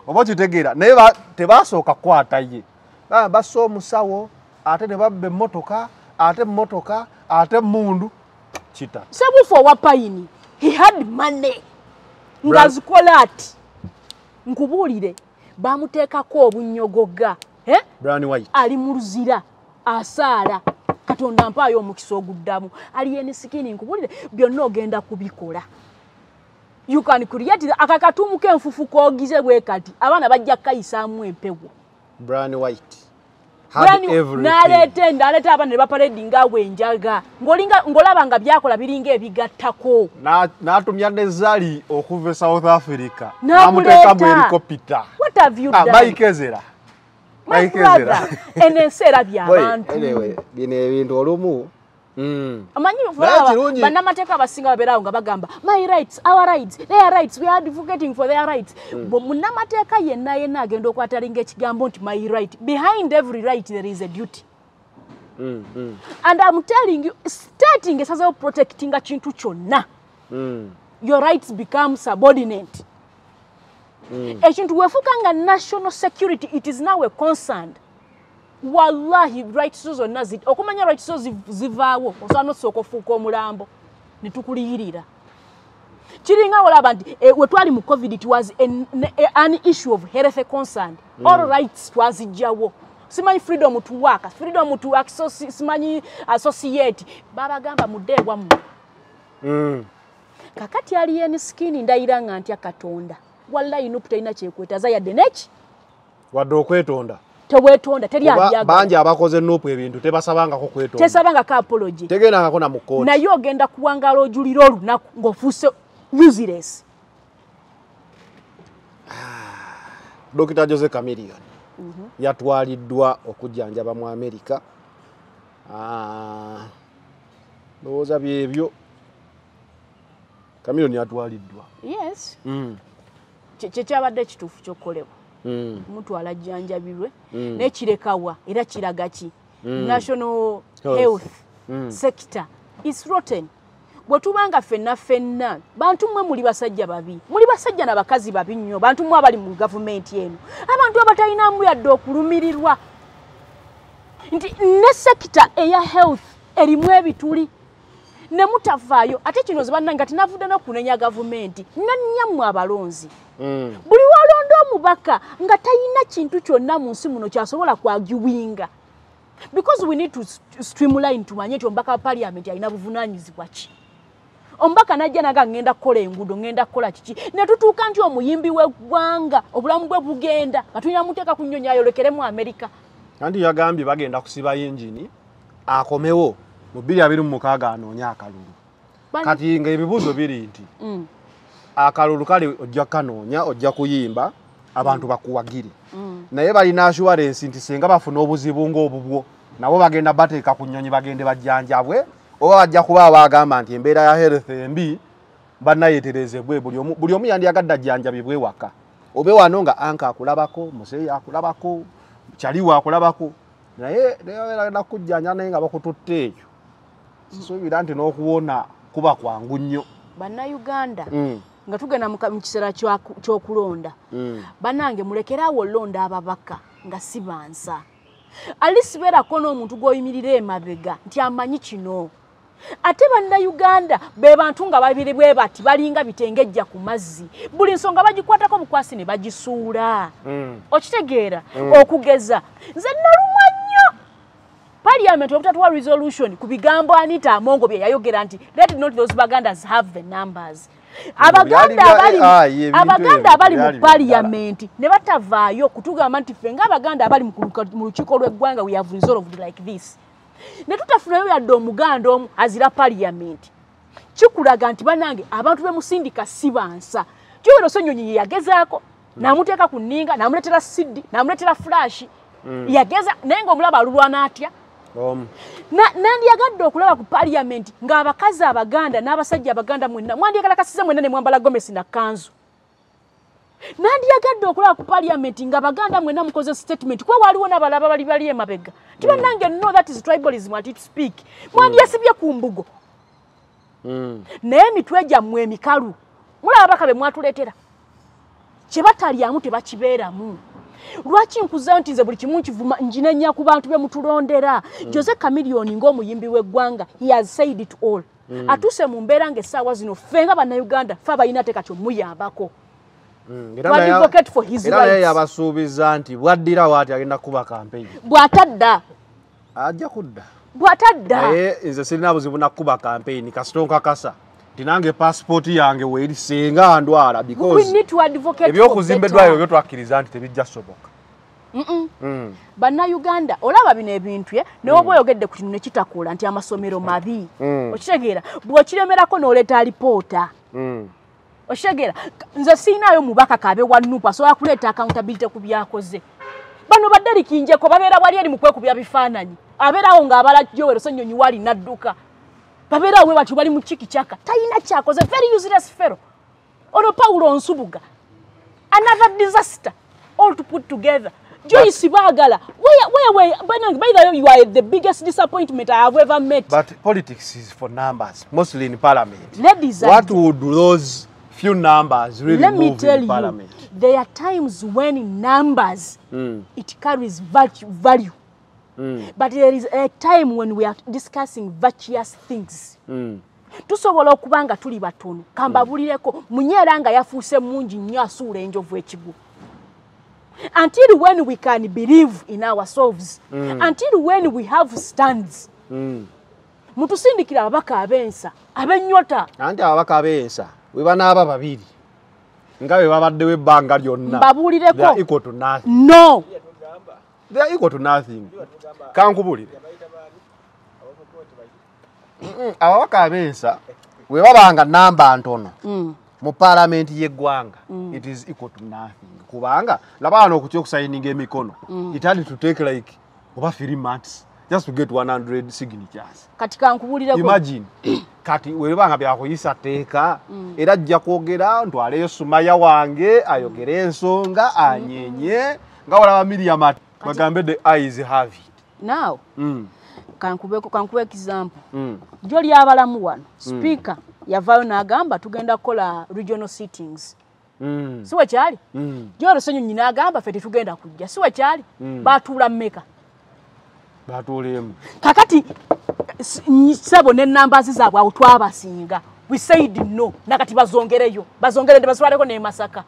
Oba kitegeera naye tebasooka kukwata ye. Bassa omusawo ate ne babba emmotoka ate emmotoka ate emmundu. Kitata. Sebufu owa Payini, he had money. Ngazikola ati. Nkubuulire bamuteekako obunnyogoga. Brown White. Ali mu luzira asaala. Katonda mpaayo omukisa oguddamu. Alien Skin, nkubuulire byonna ogenda kubikola. You can create akakatumu k'enfufu k'ogize bwe kati abaana bajja kukayisaamu empewo. Brown White had everything. N'aleeta abaana ne bapaledinga awo enjaga. Ng'olaba nga byakola biringa ebigattako. N'atumya ne Zari okuva e South Africa. N'amuteeka mu helicopter. What have you done? Mike Ezra. My brother, eno ensi erabye abantu. Anyway, bino ebintu olumu. Amanyi bannamateeka abasinga babeerawo nga bagamba my rights, our rights, their rights, we are advocating for their rights. Munnamateeka yenna yenna agenda okwatalinga ekigambo nti my right. Behind every right there is a duty. And I'm telling you, stating esazeewo protectinga kintu kyonna, your rights become subordinate. Ekintu weefuuka nga national security, it is now a concern. Wallahi rights zo zonna okumanya rights zo zivaawo osobola n'osooka ofuuka omulambo ne tukuliyirira. Kiringa olaba nti we twali mu COVID, it was an issue of health concern. All rights twazijjawo. Simanyi freedom to work, freedom to access, simanyi associate. Babagamba mudde ewammwe. Kakati Alien Skin ndayira nga ntya Katonda. Wallahi NUP terina kyekwetaza yadde neki. Wadde okwetonda. Teweetonda, teri abyagala. Bangi abakoze NUP ebintu tebasabangako kwetonda. Tesabangako apology. Tegendangako na mu kkooti. Naye ogenda kuwangaala ojulira olunaku ng'ofuuse useless. Dr. Jose Chameleone yatwaliddwa okujjanjaba mu America. Ndowooza byebyo. Chameleone yatwaliddwa. Yes. Kyekyabadde ekituufu ky'okukolebwa. Mutwala ajjanjabirwe naye kirekawa era kiraga ki? National health sector is rotten. Bwe tubanga ffenna ffenna, bantu mmwe muli basajja babi, muli basajja n'abakazi babi nnyo, bantu mmwe abali mu gavumenti eno, abantu abatalinamu yadde okulumirirwa nti ne sector eya health erimu ebituli ne mutavaayo. Ate kino ze bannange kati navudde n'okunenya gavumenti nnannyammwe abalonzi. Buli walonda omubaka nga talina kintu kyonna mu nsi muno kyasobola kwagiwinga. Because we need to streamline tumanye nti omubaka wa parliament alina buvunaanyizibwa ki. Omubaka najja naga ngenda kukola enguudo, ngenda kukola kiki, ne tutuuka nti omuyimbi w'eggwanga obulamu bwe bugenda nga tulina muteeka ku nnyonyi ayolekere mu America. Anti yagambye bagenda kusiba yingini akomewo mu 2026 anoonye akalulu. Kati nga ebibuuzo biri nti akalulu kale ojja kanoonya, ojja kuyimba abantu bakuwagire. Naye balina assurance nti singa bafuna obuzibu ng'obubwo nabo bagenda bateeka ku nnyonyi bagende bajjanjabwe, oba bajja kuba bagamba nti embeera ya health embi bannayeeterezebwe. Buli omu yandiyagadde ajjanjabibwe waka. Obe wano nga anka akulabako, muzeeyi akulabako, kyaliwo akulabako, naye bagenda kujjanja naye nga bakututte eyo. Sisuubira nti n'okuwona kuba kwangu nnyo. Bannayuganda Nga tugenda mu kiseera ky'okulonda. Bannange mulekeraawo olonda ababaka nga si bansa. Alisi beerako n'omuntu gw'oyimirira emabega nti amanyi kino. Ate bannayuganda be bantu nga babiri bwe bati balinga bitengejja ku mazzi. Buli nsonga bagikwatako bukwasi ne bagisuula. Okitegeera okugeza. Nze nalumwa nnyo. Parliament obutatuwa resolution ku bigambo Anita Amongo bye yayogera nti let not those Bagandas have the numbers. Abaganda abali mu parliament ne batavaayo kutugamba nti ffe ng'Abaganda abali mu lukiiko lw'eggwanga we have resolved like this. Ne tutafunayo yadde Omuganda omu azira parliament. Kikulaga nti bannange abantu be musindika si bansa. Joel Ssenyonyi yagezaako n'amuteeka ku nninga, n'amuleetera CD, n'amuleetera flash. Yageza naye ng'omulaba alulwana atya. Nandyagadde okulaba ku parliament ng'abakazi Abaganda n'abasajja Abaganda mwenna mwandyagala kasize mwenna ne mwambala gomesi na kanzu. Nandyagadde okulaba ku parliament ng'Abaganda mwenna mukoze statement kuba waliwo n'abalaba bali bali emabega. Nti bannange no, that is tribalism at its peak. Mwandyasibye ku mbugo. Naye emitwe gyammwe emikalu mulaba ababaka be mwatuleetera kye batalyamu tebakibeeramu. Lwaki nkuzayo nti nze buli kimu nkivuma njinenya ku bantu be mutulondera. Jose Chameleone ng'omuyimbi w'eggwanga, he has said it all. Atuuse mu mbeera ng'essaawa zino ffe nga Bannayuganda ffe abalina teeka kyomuyambako. To advocate for his Era naye rights. yabasuubiza nti bwaddira waati agenda kuba campaign. Bw'atadda. Ajja kudda. Bw'atadda. Naye nze sirina buzibu na kuba campaign kasita onkakasa nti nange passport yange weeri singa ndwala We because need to advocate for ebyokuzimba better. eddwaliro byo twakkiriza nti tebijja soboka. Bannayuganda olaba bino ebintu ye naye oba oyogedde ku kino ne kitakola nti amasomero mabi. Okitegeera bw'okiremerako n'oleeta alipoota. Okitegeera nze siinaayo mubaka kabe wa NUP asobola kuleeta accountability ku byakoze. Bano ba Derrick Njeko babeera wali eri mu kwekubya bifaananyi. Abeerawo ng'abala Joel Ssenyonyi wali n'adduka. Babeerawo bwe batyo bali mu kiki kyaka. Talina kyakoze, very useless fellow. Ono Paulo Nsubuga. Another disaster all to put together. Joyce Bagala, where, by the way, you are the biggest disappointment I have ever met. But politics is for numbers, mostly in parliament. Ladies and What would those few numbers really let me move tell in you, parliament? there are times when numbers, it carries value. But there is a time when we are discussing virtuous things. Tusobola okuba nga tuli batono. Kambabulireko, munyeera nga yafuuse mungi nnyo asuula enjovu ekigwo. Until when we can believe in ourselves, until when we have stands. Mutusindikira ababaka ab'ensa, ab'ennyota. Anti ababaka ab'ensa we banaaba babiri nga bwe babaddewo ebbanga lyonna. Mbabuulireko. They are equal to nothing. No. They are equal to nothing. Kankubulire. Ababaka ab'ensa bwe babanga namba ntono mu paalamenti y'eggwanga, it is equal to nothing. Kubanga laba wano okutya okusayininga emikono. It had to take like over 3 months just to get 100 signatures. Kati kankubulireko. Imagine. Kati webanga byakuyisa tteeka era ajja kwogera ntwaleyo Sumaya wange ayogere ensonga anyenye nga walaba Miriam ati bagambe the eyes have it. Now, kankube example. Joli abalamu wano, speaker yavaayo n'agamba tugenda kukola regional sittings. Si we kyali? Joel Ssenyonyi n'agamba ffe tetugenda kujja. Si we kyali? Baatuula mmeka? Batuulemu. Kakati ssebo n'ennambazi zaabwe awo twabasinga. We said no. Nakati bazongereyo. Bazongeredde bazitwaleko n'e Masaka.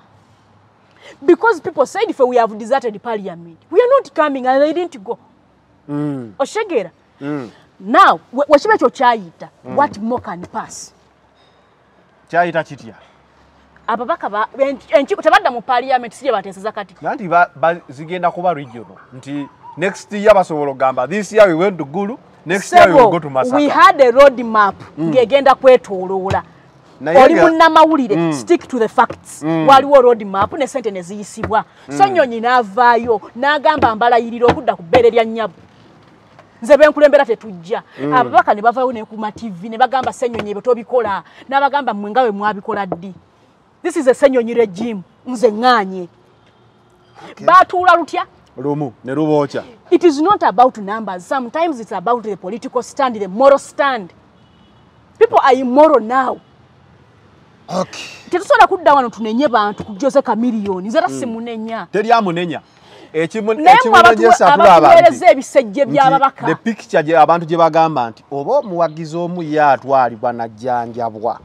Because people said if we have deserted parliament, we are not coming and they didn't go. Oshegera. Now, wekiba ekyo kyayita, what more can pass? Kyayita kitya? Ababaka enkiiko tebadda mu parliament si gye bateeseza kati. Nanti zigenda kuba regional. Nti next year basobola okugamba this year we went to Gulu, next year we will go to Masaka. We had a road map ng'egenda kwetooloola. Oli munnamawulire, stick to the facts. Waliwo road map ne ssente ne ziyisibwa. Ssenyonyi n'avaayo n'agamba mbalayirira okudda ku bbeere lya nnyabu. Nze benkulembera tetujja. Ababaka ne bavaayo ne ku ma TV ne bagamba Ssenyonyi ebyo tobikola. N'abagamba mmwe nga bwe mwabikola ddi. This is a Ssenyonyi regime. Nze ŋŋaanye. Baatuula lutya? Lumu ne lubookya. It is not about numbers. Sometimes it's about the political stand, the moral stand. People are immoral now. Okay. Tetusobola kudda wano tunenye bantu ku Jose Chameleone. Nze simunenya. Teri amunenya. Ekimunenyesa ebisejje by'ababaka. The picture gye abantu gye bagamba nti oba omuwagizi omu ye atwalibwa najjanjabwa.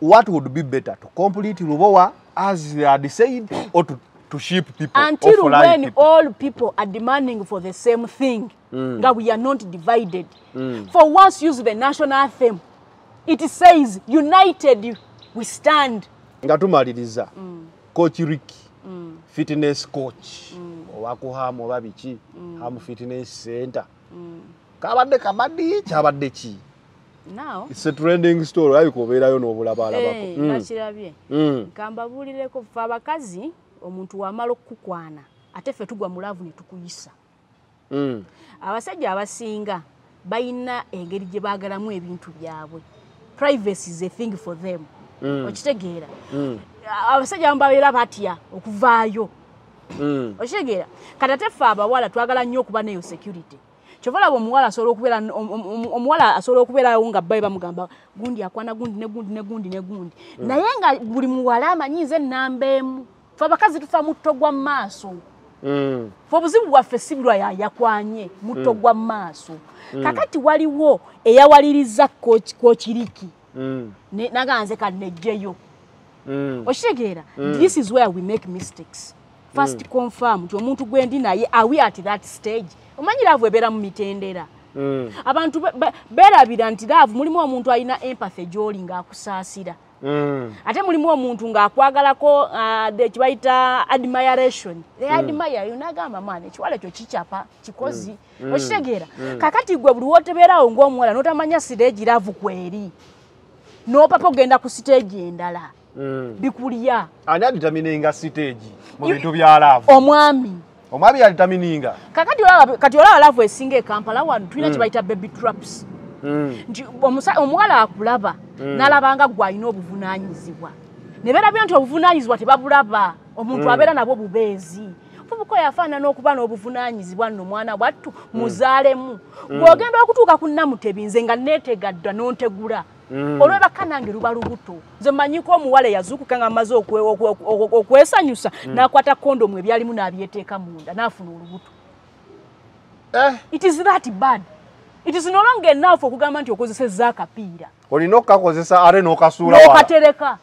What would be better, to complete Lubowa as they had said, or to ship people? Until when people? All people are demanding for the same thing, that we are not divided. For once, use the national anthem. It says, united we stand. Nga Coach Ricky, fitness coach, oba kuhamu oba biki, Hamu Fitness Center. Kabadde kabaddi, kyabadde ki? Now, it's a trending story. Ayikubeerayo n'obulabalabako. Nakirabye. Nkambabuulireko ffe abakazi, omuntu wamala okukukwana, ate ffe tugwa mu love ne tukuyisa. Abasajja abasinga balina engeri gye baagalamu ebintu byabwe. Privacy is a thing for them. Okitegeera. Abasajja abamu babeera batya okuvaayo. Okitegeera. Kati ate ffe abawala twagala nnyo okuba n'eyo security. Kyova olaba omuwala asobola okubeerawo nga bbaye bamugamba gundi akwana gundi ne gundi ne gundi ne gundi. Naye nga buli muwala amanyi nze nnamba emu. Ffe abakazi tufa mutto gwa maaso. Ffe obuzibu bwaffe si bulwa yakwanye mutto gwa maaso. Kakati waliwo eyawaliriza Coach Ricky. Naga nze kannejjeyo. Okitegeera. This is where we make mistakes. First confirm nti omuntu gwe ndi naye, are we at that stage? Omanyi love ebeera mu mitendera. Abantu beerabira nti love mulimu omuntu alina empathy gy'oli ng'akusaasira. Ate mulimu omuntu ng'akwagalako kibayita admiration. They admire you, n'agamba mwana ekiwala ekyo kikyapa kikozi. Okitegeera. Kakati gwe buli w'otebeerawo ng'omuwala n'otamanya stage love kweri. N'opapa ogenda ku stage endala. Bikulya. Ani adetermininga stage mu bintu bya love? Omwami. Omwami yadetermininga. Kakati olaba love esinga e Kampala wano tulina kye bayita baby traps. Nti omuwala akulaba n'alaba nga gwe alina obuvunaanyizibwa. Ne beerabira nti obuvunaanyizibwa tebabulaba, omuntu abeera nabwo bubeezi. Muvubuka yafaanana n'okuba n'obuvunaanyizibwa nno mwana wattu muzaalemu. Bw'ogenda okutuuka ku Namutebi nze nga neetega dda n'ontegula. Olwebaka nange luba lubuto. Nze mmanyiko omuwala eyazuukuka nga amaze okwesanyusa n'akwata kondomu ebyalimu n'abyeteeka munda n'afuna olubuto. It is that bad. It is no longer enough okugamba nti okozesezza akapiira. Olina okukakozesa ate n'okasuula wala. N'okatereka.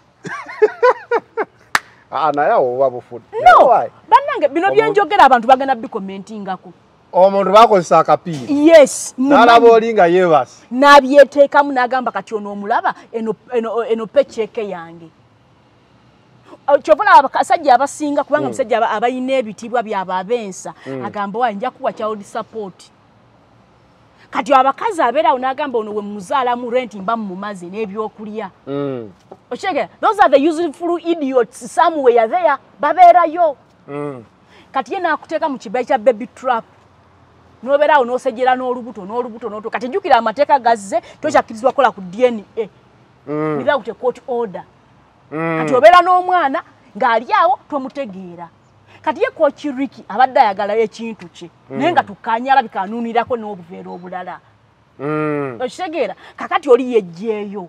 Naye awo oba bufudde. No, bannange bino byenjogera abantu bagenda bicommentingako. Omuntu bakozesa akapiira. Yes. N'alaba oli nga yeebase. N'abyeteekamu n'agamba kati ono omulaba eno paycheck yange. Kyova olaba abasajja abasinga kubanga omusajja abalina ebitiibwa byabwe ab'ensa agamba wa nja kuwa child support. Kati abakazi abeerawo n'agamba ono we muzaalamu rent mba mmumaze n'ebyokulya. Okitegeera, those are the useful idiots somewhere there babeerayo. Kati ye n'akuteeka mu kibayi kya baby trap. N'obeerawo n'osejjera n'olubuto n'olubuto n'olubuto. Kati jjukira amateeka gazze tokyakkirizibwa kukola ku DNA without a court order. Kati obeera n'omwana ng'ali awo tomutegeera. Kati ye Coach Ricky abadde ayagalayo ekintu kye naye nga tukkaanya alabika anuunirako n'obuveera obulala. Okitegeera, kakati oli yejjeeyo.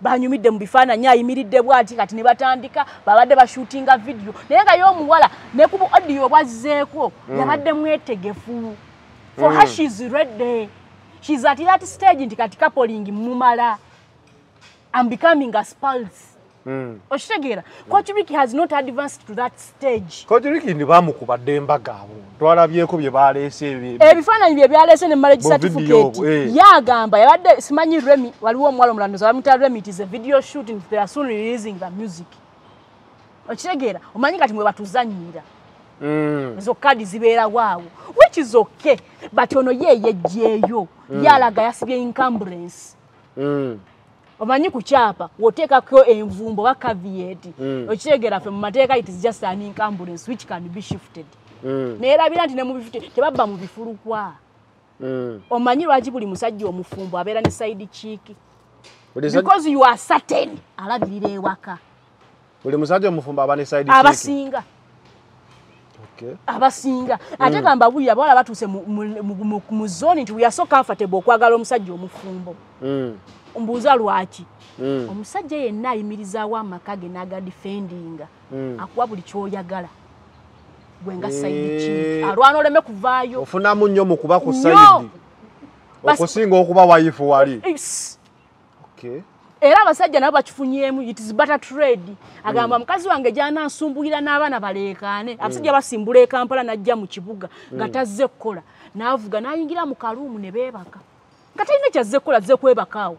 Banyumidde mu bifaananyi ayimiridde bw'ati kati ne batandika babadde bashootinga video naye nga y'omuwala ne ku audio bwazzeeko yabadde mwetegefu. For her she's ready. She's at that stage nti kati coupling mumala. I'm becoming a spouse. Okitegeera, Coach Ricky has not advanced to that stage. Coach Ricky ndi bamukubadde embaga abo. Twalabyeko bye baleese ebifaananyi bye byaleese ne marriage certificate. Yagamba yabadde simanyi Remy, waliwo omuwala omulala bamuyita Remy, it is a video shooting, they are soon releasing the music. Okitegeera, omanyi kati mwe batuzannyira. Ezo kadi zibeera waawo, which is okay, but ono ye yejjeeyo yalaga yasibye encumbrance. Omanyi ku kyapa w'oteekako envumbo oba caveat. Okitegeera ffe mu mateeka it is just an encumbrance which can be shifted. Neerabira nti ne mu bifu tebabba mu bifulukwa. Omanyi lwaki buli musajja omufumbo abeera ne side chick? Because you are certain alabirira ewaka. Buli musajja omufumbo aba ne side chick. Abasinga. Abasinga. Ate gamba buli abawala batuuse mu zone nti we are so comfortable okwagala omusajja omufumbo. Mbuuza lwaki? Omusajja yenna ayimirizaawo amaka ge n'aga defendinga, akuwa buli ky'oyagala. Gwe nga side chick alwana oleme kuvaayo. Ofunamu nnyo mu kuba ku side okusinga okuba wife wali. Okay. Era abasajja nabo bakifunyeemu, it is better trade. Agamba mukazi wange gy'anansumbulira n'abaana baleekaane. Abasajja basimbula e Kampala n'ajja mu kibuga nga tazze kukola, n'avuga n'ayingira mu kaluumu ne beebaka nga talina kyazze kukola, azze kwebakaawo.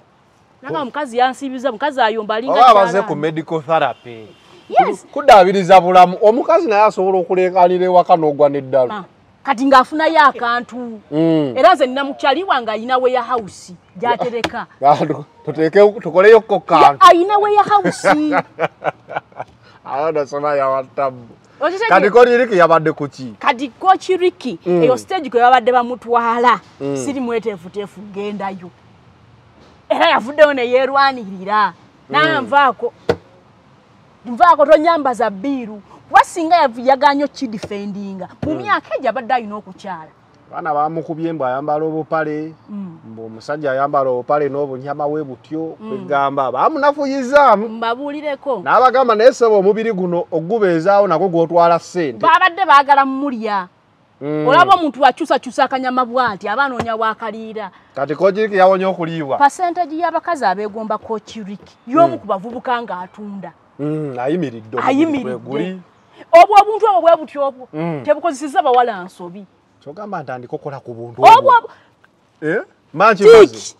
Nanga mukazi yansiibiza, mukazi ayomba alinga oba abaze ku medical therapy. Yes. Kudaabiriza bulamu. Omukazi naye asobola okuleekaanira ewaka n'ogwa n'eddalu. Kati ng'afunayo akantu. Era nze nina mukyali wange ayina warehouse gy'atereka. Tukoleyo ko kantu. Ayina warehouse. Ayo nasoma ya watabu. Kati Coach Ricky yabadde ku ki? Kati Coach Ricky eyo stage kwe babadde bamutwala, siri mweteefuteefu gendayo. Era yavuddeyo ne yeerwanirira. Nanvaako. Nvaako tonyambaza bbiiru. Wasinga yagaanyo kidefendinga. Mu myaka egyo abadde alina okukyala. Abaana bamukubye mbu ayambala obupale, mbu omusajja ayambala obupale n'obunyama bwe butyo, kwegamba bamunafuyizzaamu. Mbabuulireko. N'abagamba naye ssebo omubiri guno ogubeezaawo nagwo gw'otwala ssente. Babadde baagala mmulya. Olaba omuntu akyusakyusa akanyama bw'ati aba anoonya waakaliira. Kati Coach Ricky yawonye okuliibwa. Percentage y'abakazi abeegomba Coach Ricky y'omu ku bavubuka ng'atunda. Ayimiridde. Ayimiridde. Obwo obuntu obwo bwe butyo obwo tebukozesezza bawala nsobi. Kyogamba ntandika okukola ku buntu obwo.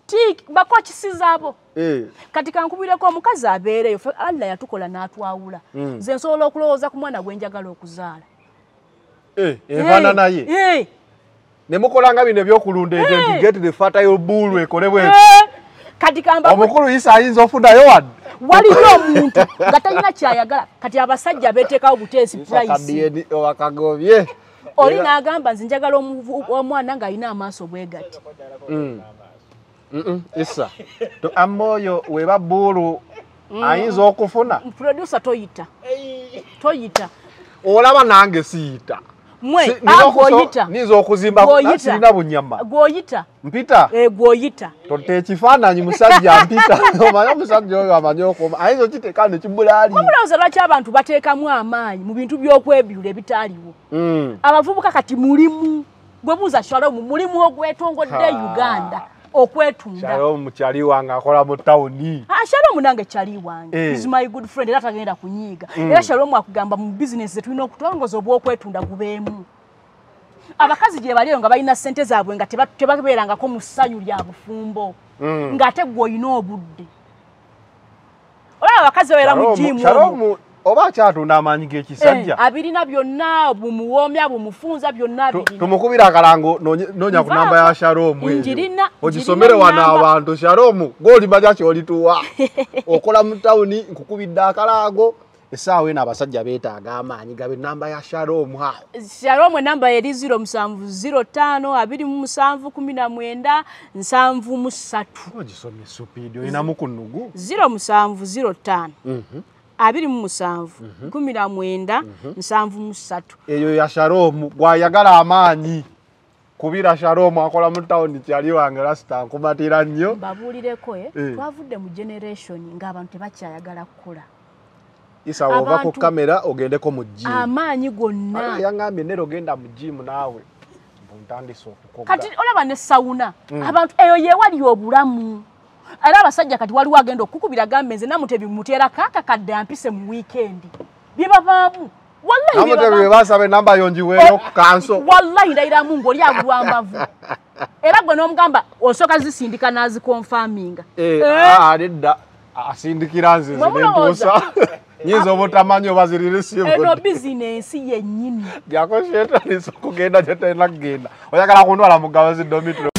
Tik bakokisiza abo. Kati kankubireko omukazi abeereyo, Allah yatukola n'atwawula. Nze nsobola okulowooza ku mwana gwe njagala okuzaala. Enfaanana ye. Ne mukola nga bino ebyokulunda ente nti get the fertile bull ekole bwe. Kati kamba omukulu Isa ayinza ofunayo wadde. Waliyo omuntu nga talina kyayagala. Kati abasajja beeteekawo buteesi price. Wakagobye. Oli n'agamba nze njagala omwana ng'alina amaaso bwe gati. Isa amoyo weba bulu ayinza okufuna. Producer toyita. Toyita. Olaba nange siyita. Mwe gwoyita. Nizo okuzimba sirina bunyama. Gwoyita. Mpita. Gwoyita. Tote ekifaananyi musajja mpita. Omanyi omusajja oyo amanyi okoma. Ayinza okiteeka ne kibulaali. Mulowooza lwaki abantu bateekamu amaanyi mu bintu by'okwebyula ebitaaliwo? Abavubuka kati mulimu. Gwe buuza Shalom, mulimu ogwetongodde Uganda okwetunda. Shalom mukyali wange akola mu tawuni. Shalom nange kyali wange. Is my good friend era tagenda kunyiiga. Era Shalom akugamba mu business tulina okutongoza obw'okwetunda gubeemu. Abakazi gye baliyo nga balina ssente zaabwe nga tebabeerangako mu ssanyu lya bufumbo. Ng'ate gwe olina obudde. Olaba abakazi babeera mu gym. Shalom oba akyatunda amaanyi g'ekisajja. Abirina byonna, bumuwoomya, bumufunza byonna abirina. Tumukubira akalango noonya ku namba ya Shalom eyo. Ogisomere wano abantu. Shalom gw'olimanya ky'olituwa. Okola mu tawuni nkukubidde akalango. Essaawa eno abasajja beetaaga amaanyi gabe namba ya Shalom awo. Shalom enamba eri 0705 27 19 73. Ogisomye supiidi olinamu ku nnugu. 0705 27 19 73. Eyo ya Shalom gwayagala amaanyi. Kubira Shalom akola mu tawuni kyali wange rasita nkumatira nnyo. Mbabuulireko twavudde mu generation ng'abantu tebakyayagala kukola. Isa wova ku kamera ogendeko mu gym. Amaanyi gonna. Yangambye nero ogenda mu gym naawe. Ntandise okukoga. Kati olaba ne sauna. Abantu eyo ye wali obulamu. Era abasajja kati waliwo agenda okukubira gambe nze Namutebi muteera kakakadde ampise mu weekend. Bibavaamu. Wallahi Namutebi basaba enamba yo ngiweeyo ku kanso. Wallahi ndayiramu ng'oli agulwa mbavu. Era gwe n'omugamba osooka zisindika n'azikonfaminga. Nedda asindikira nze nentuusa. Nyinza obutamanyi oba ziriri Eno bizinensi yennyini. Gyako shetani okugenda gye talina kugenda. Oyagala kuntwala mu Gabazi dormitory.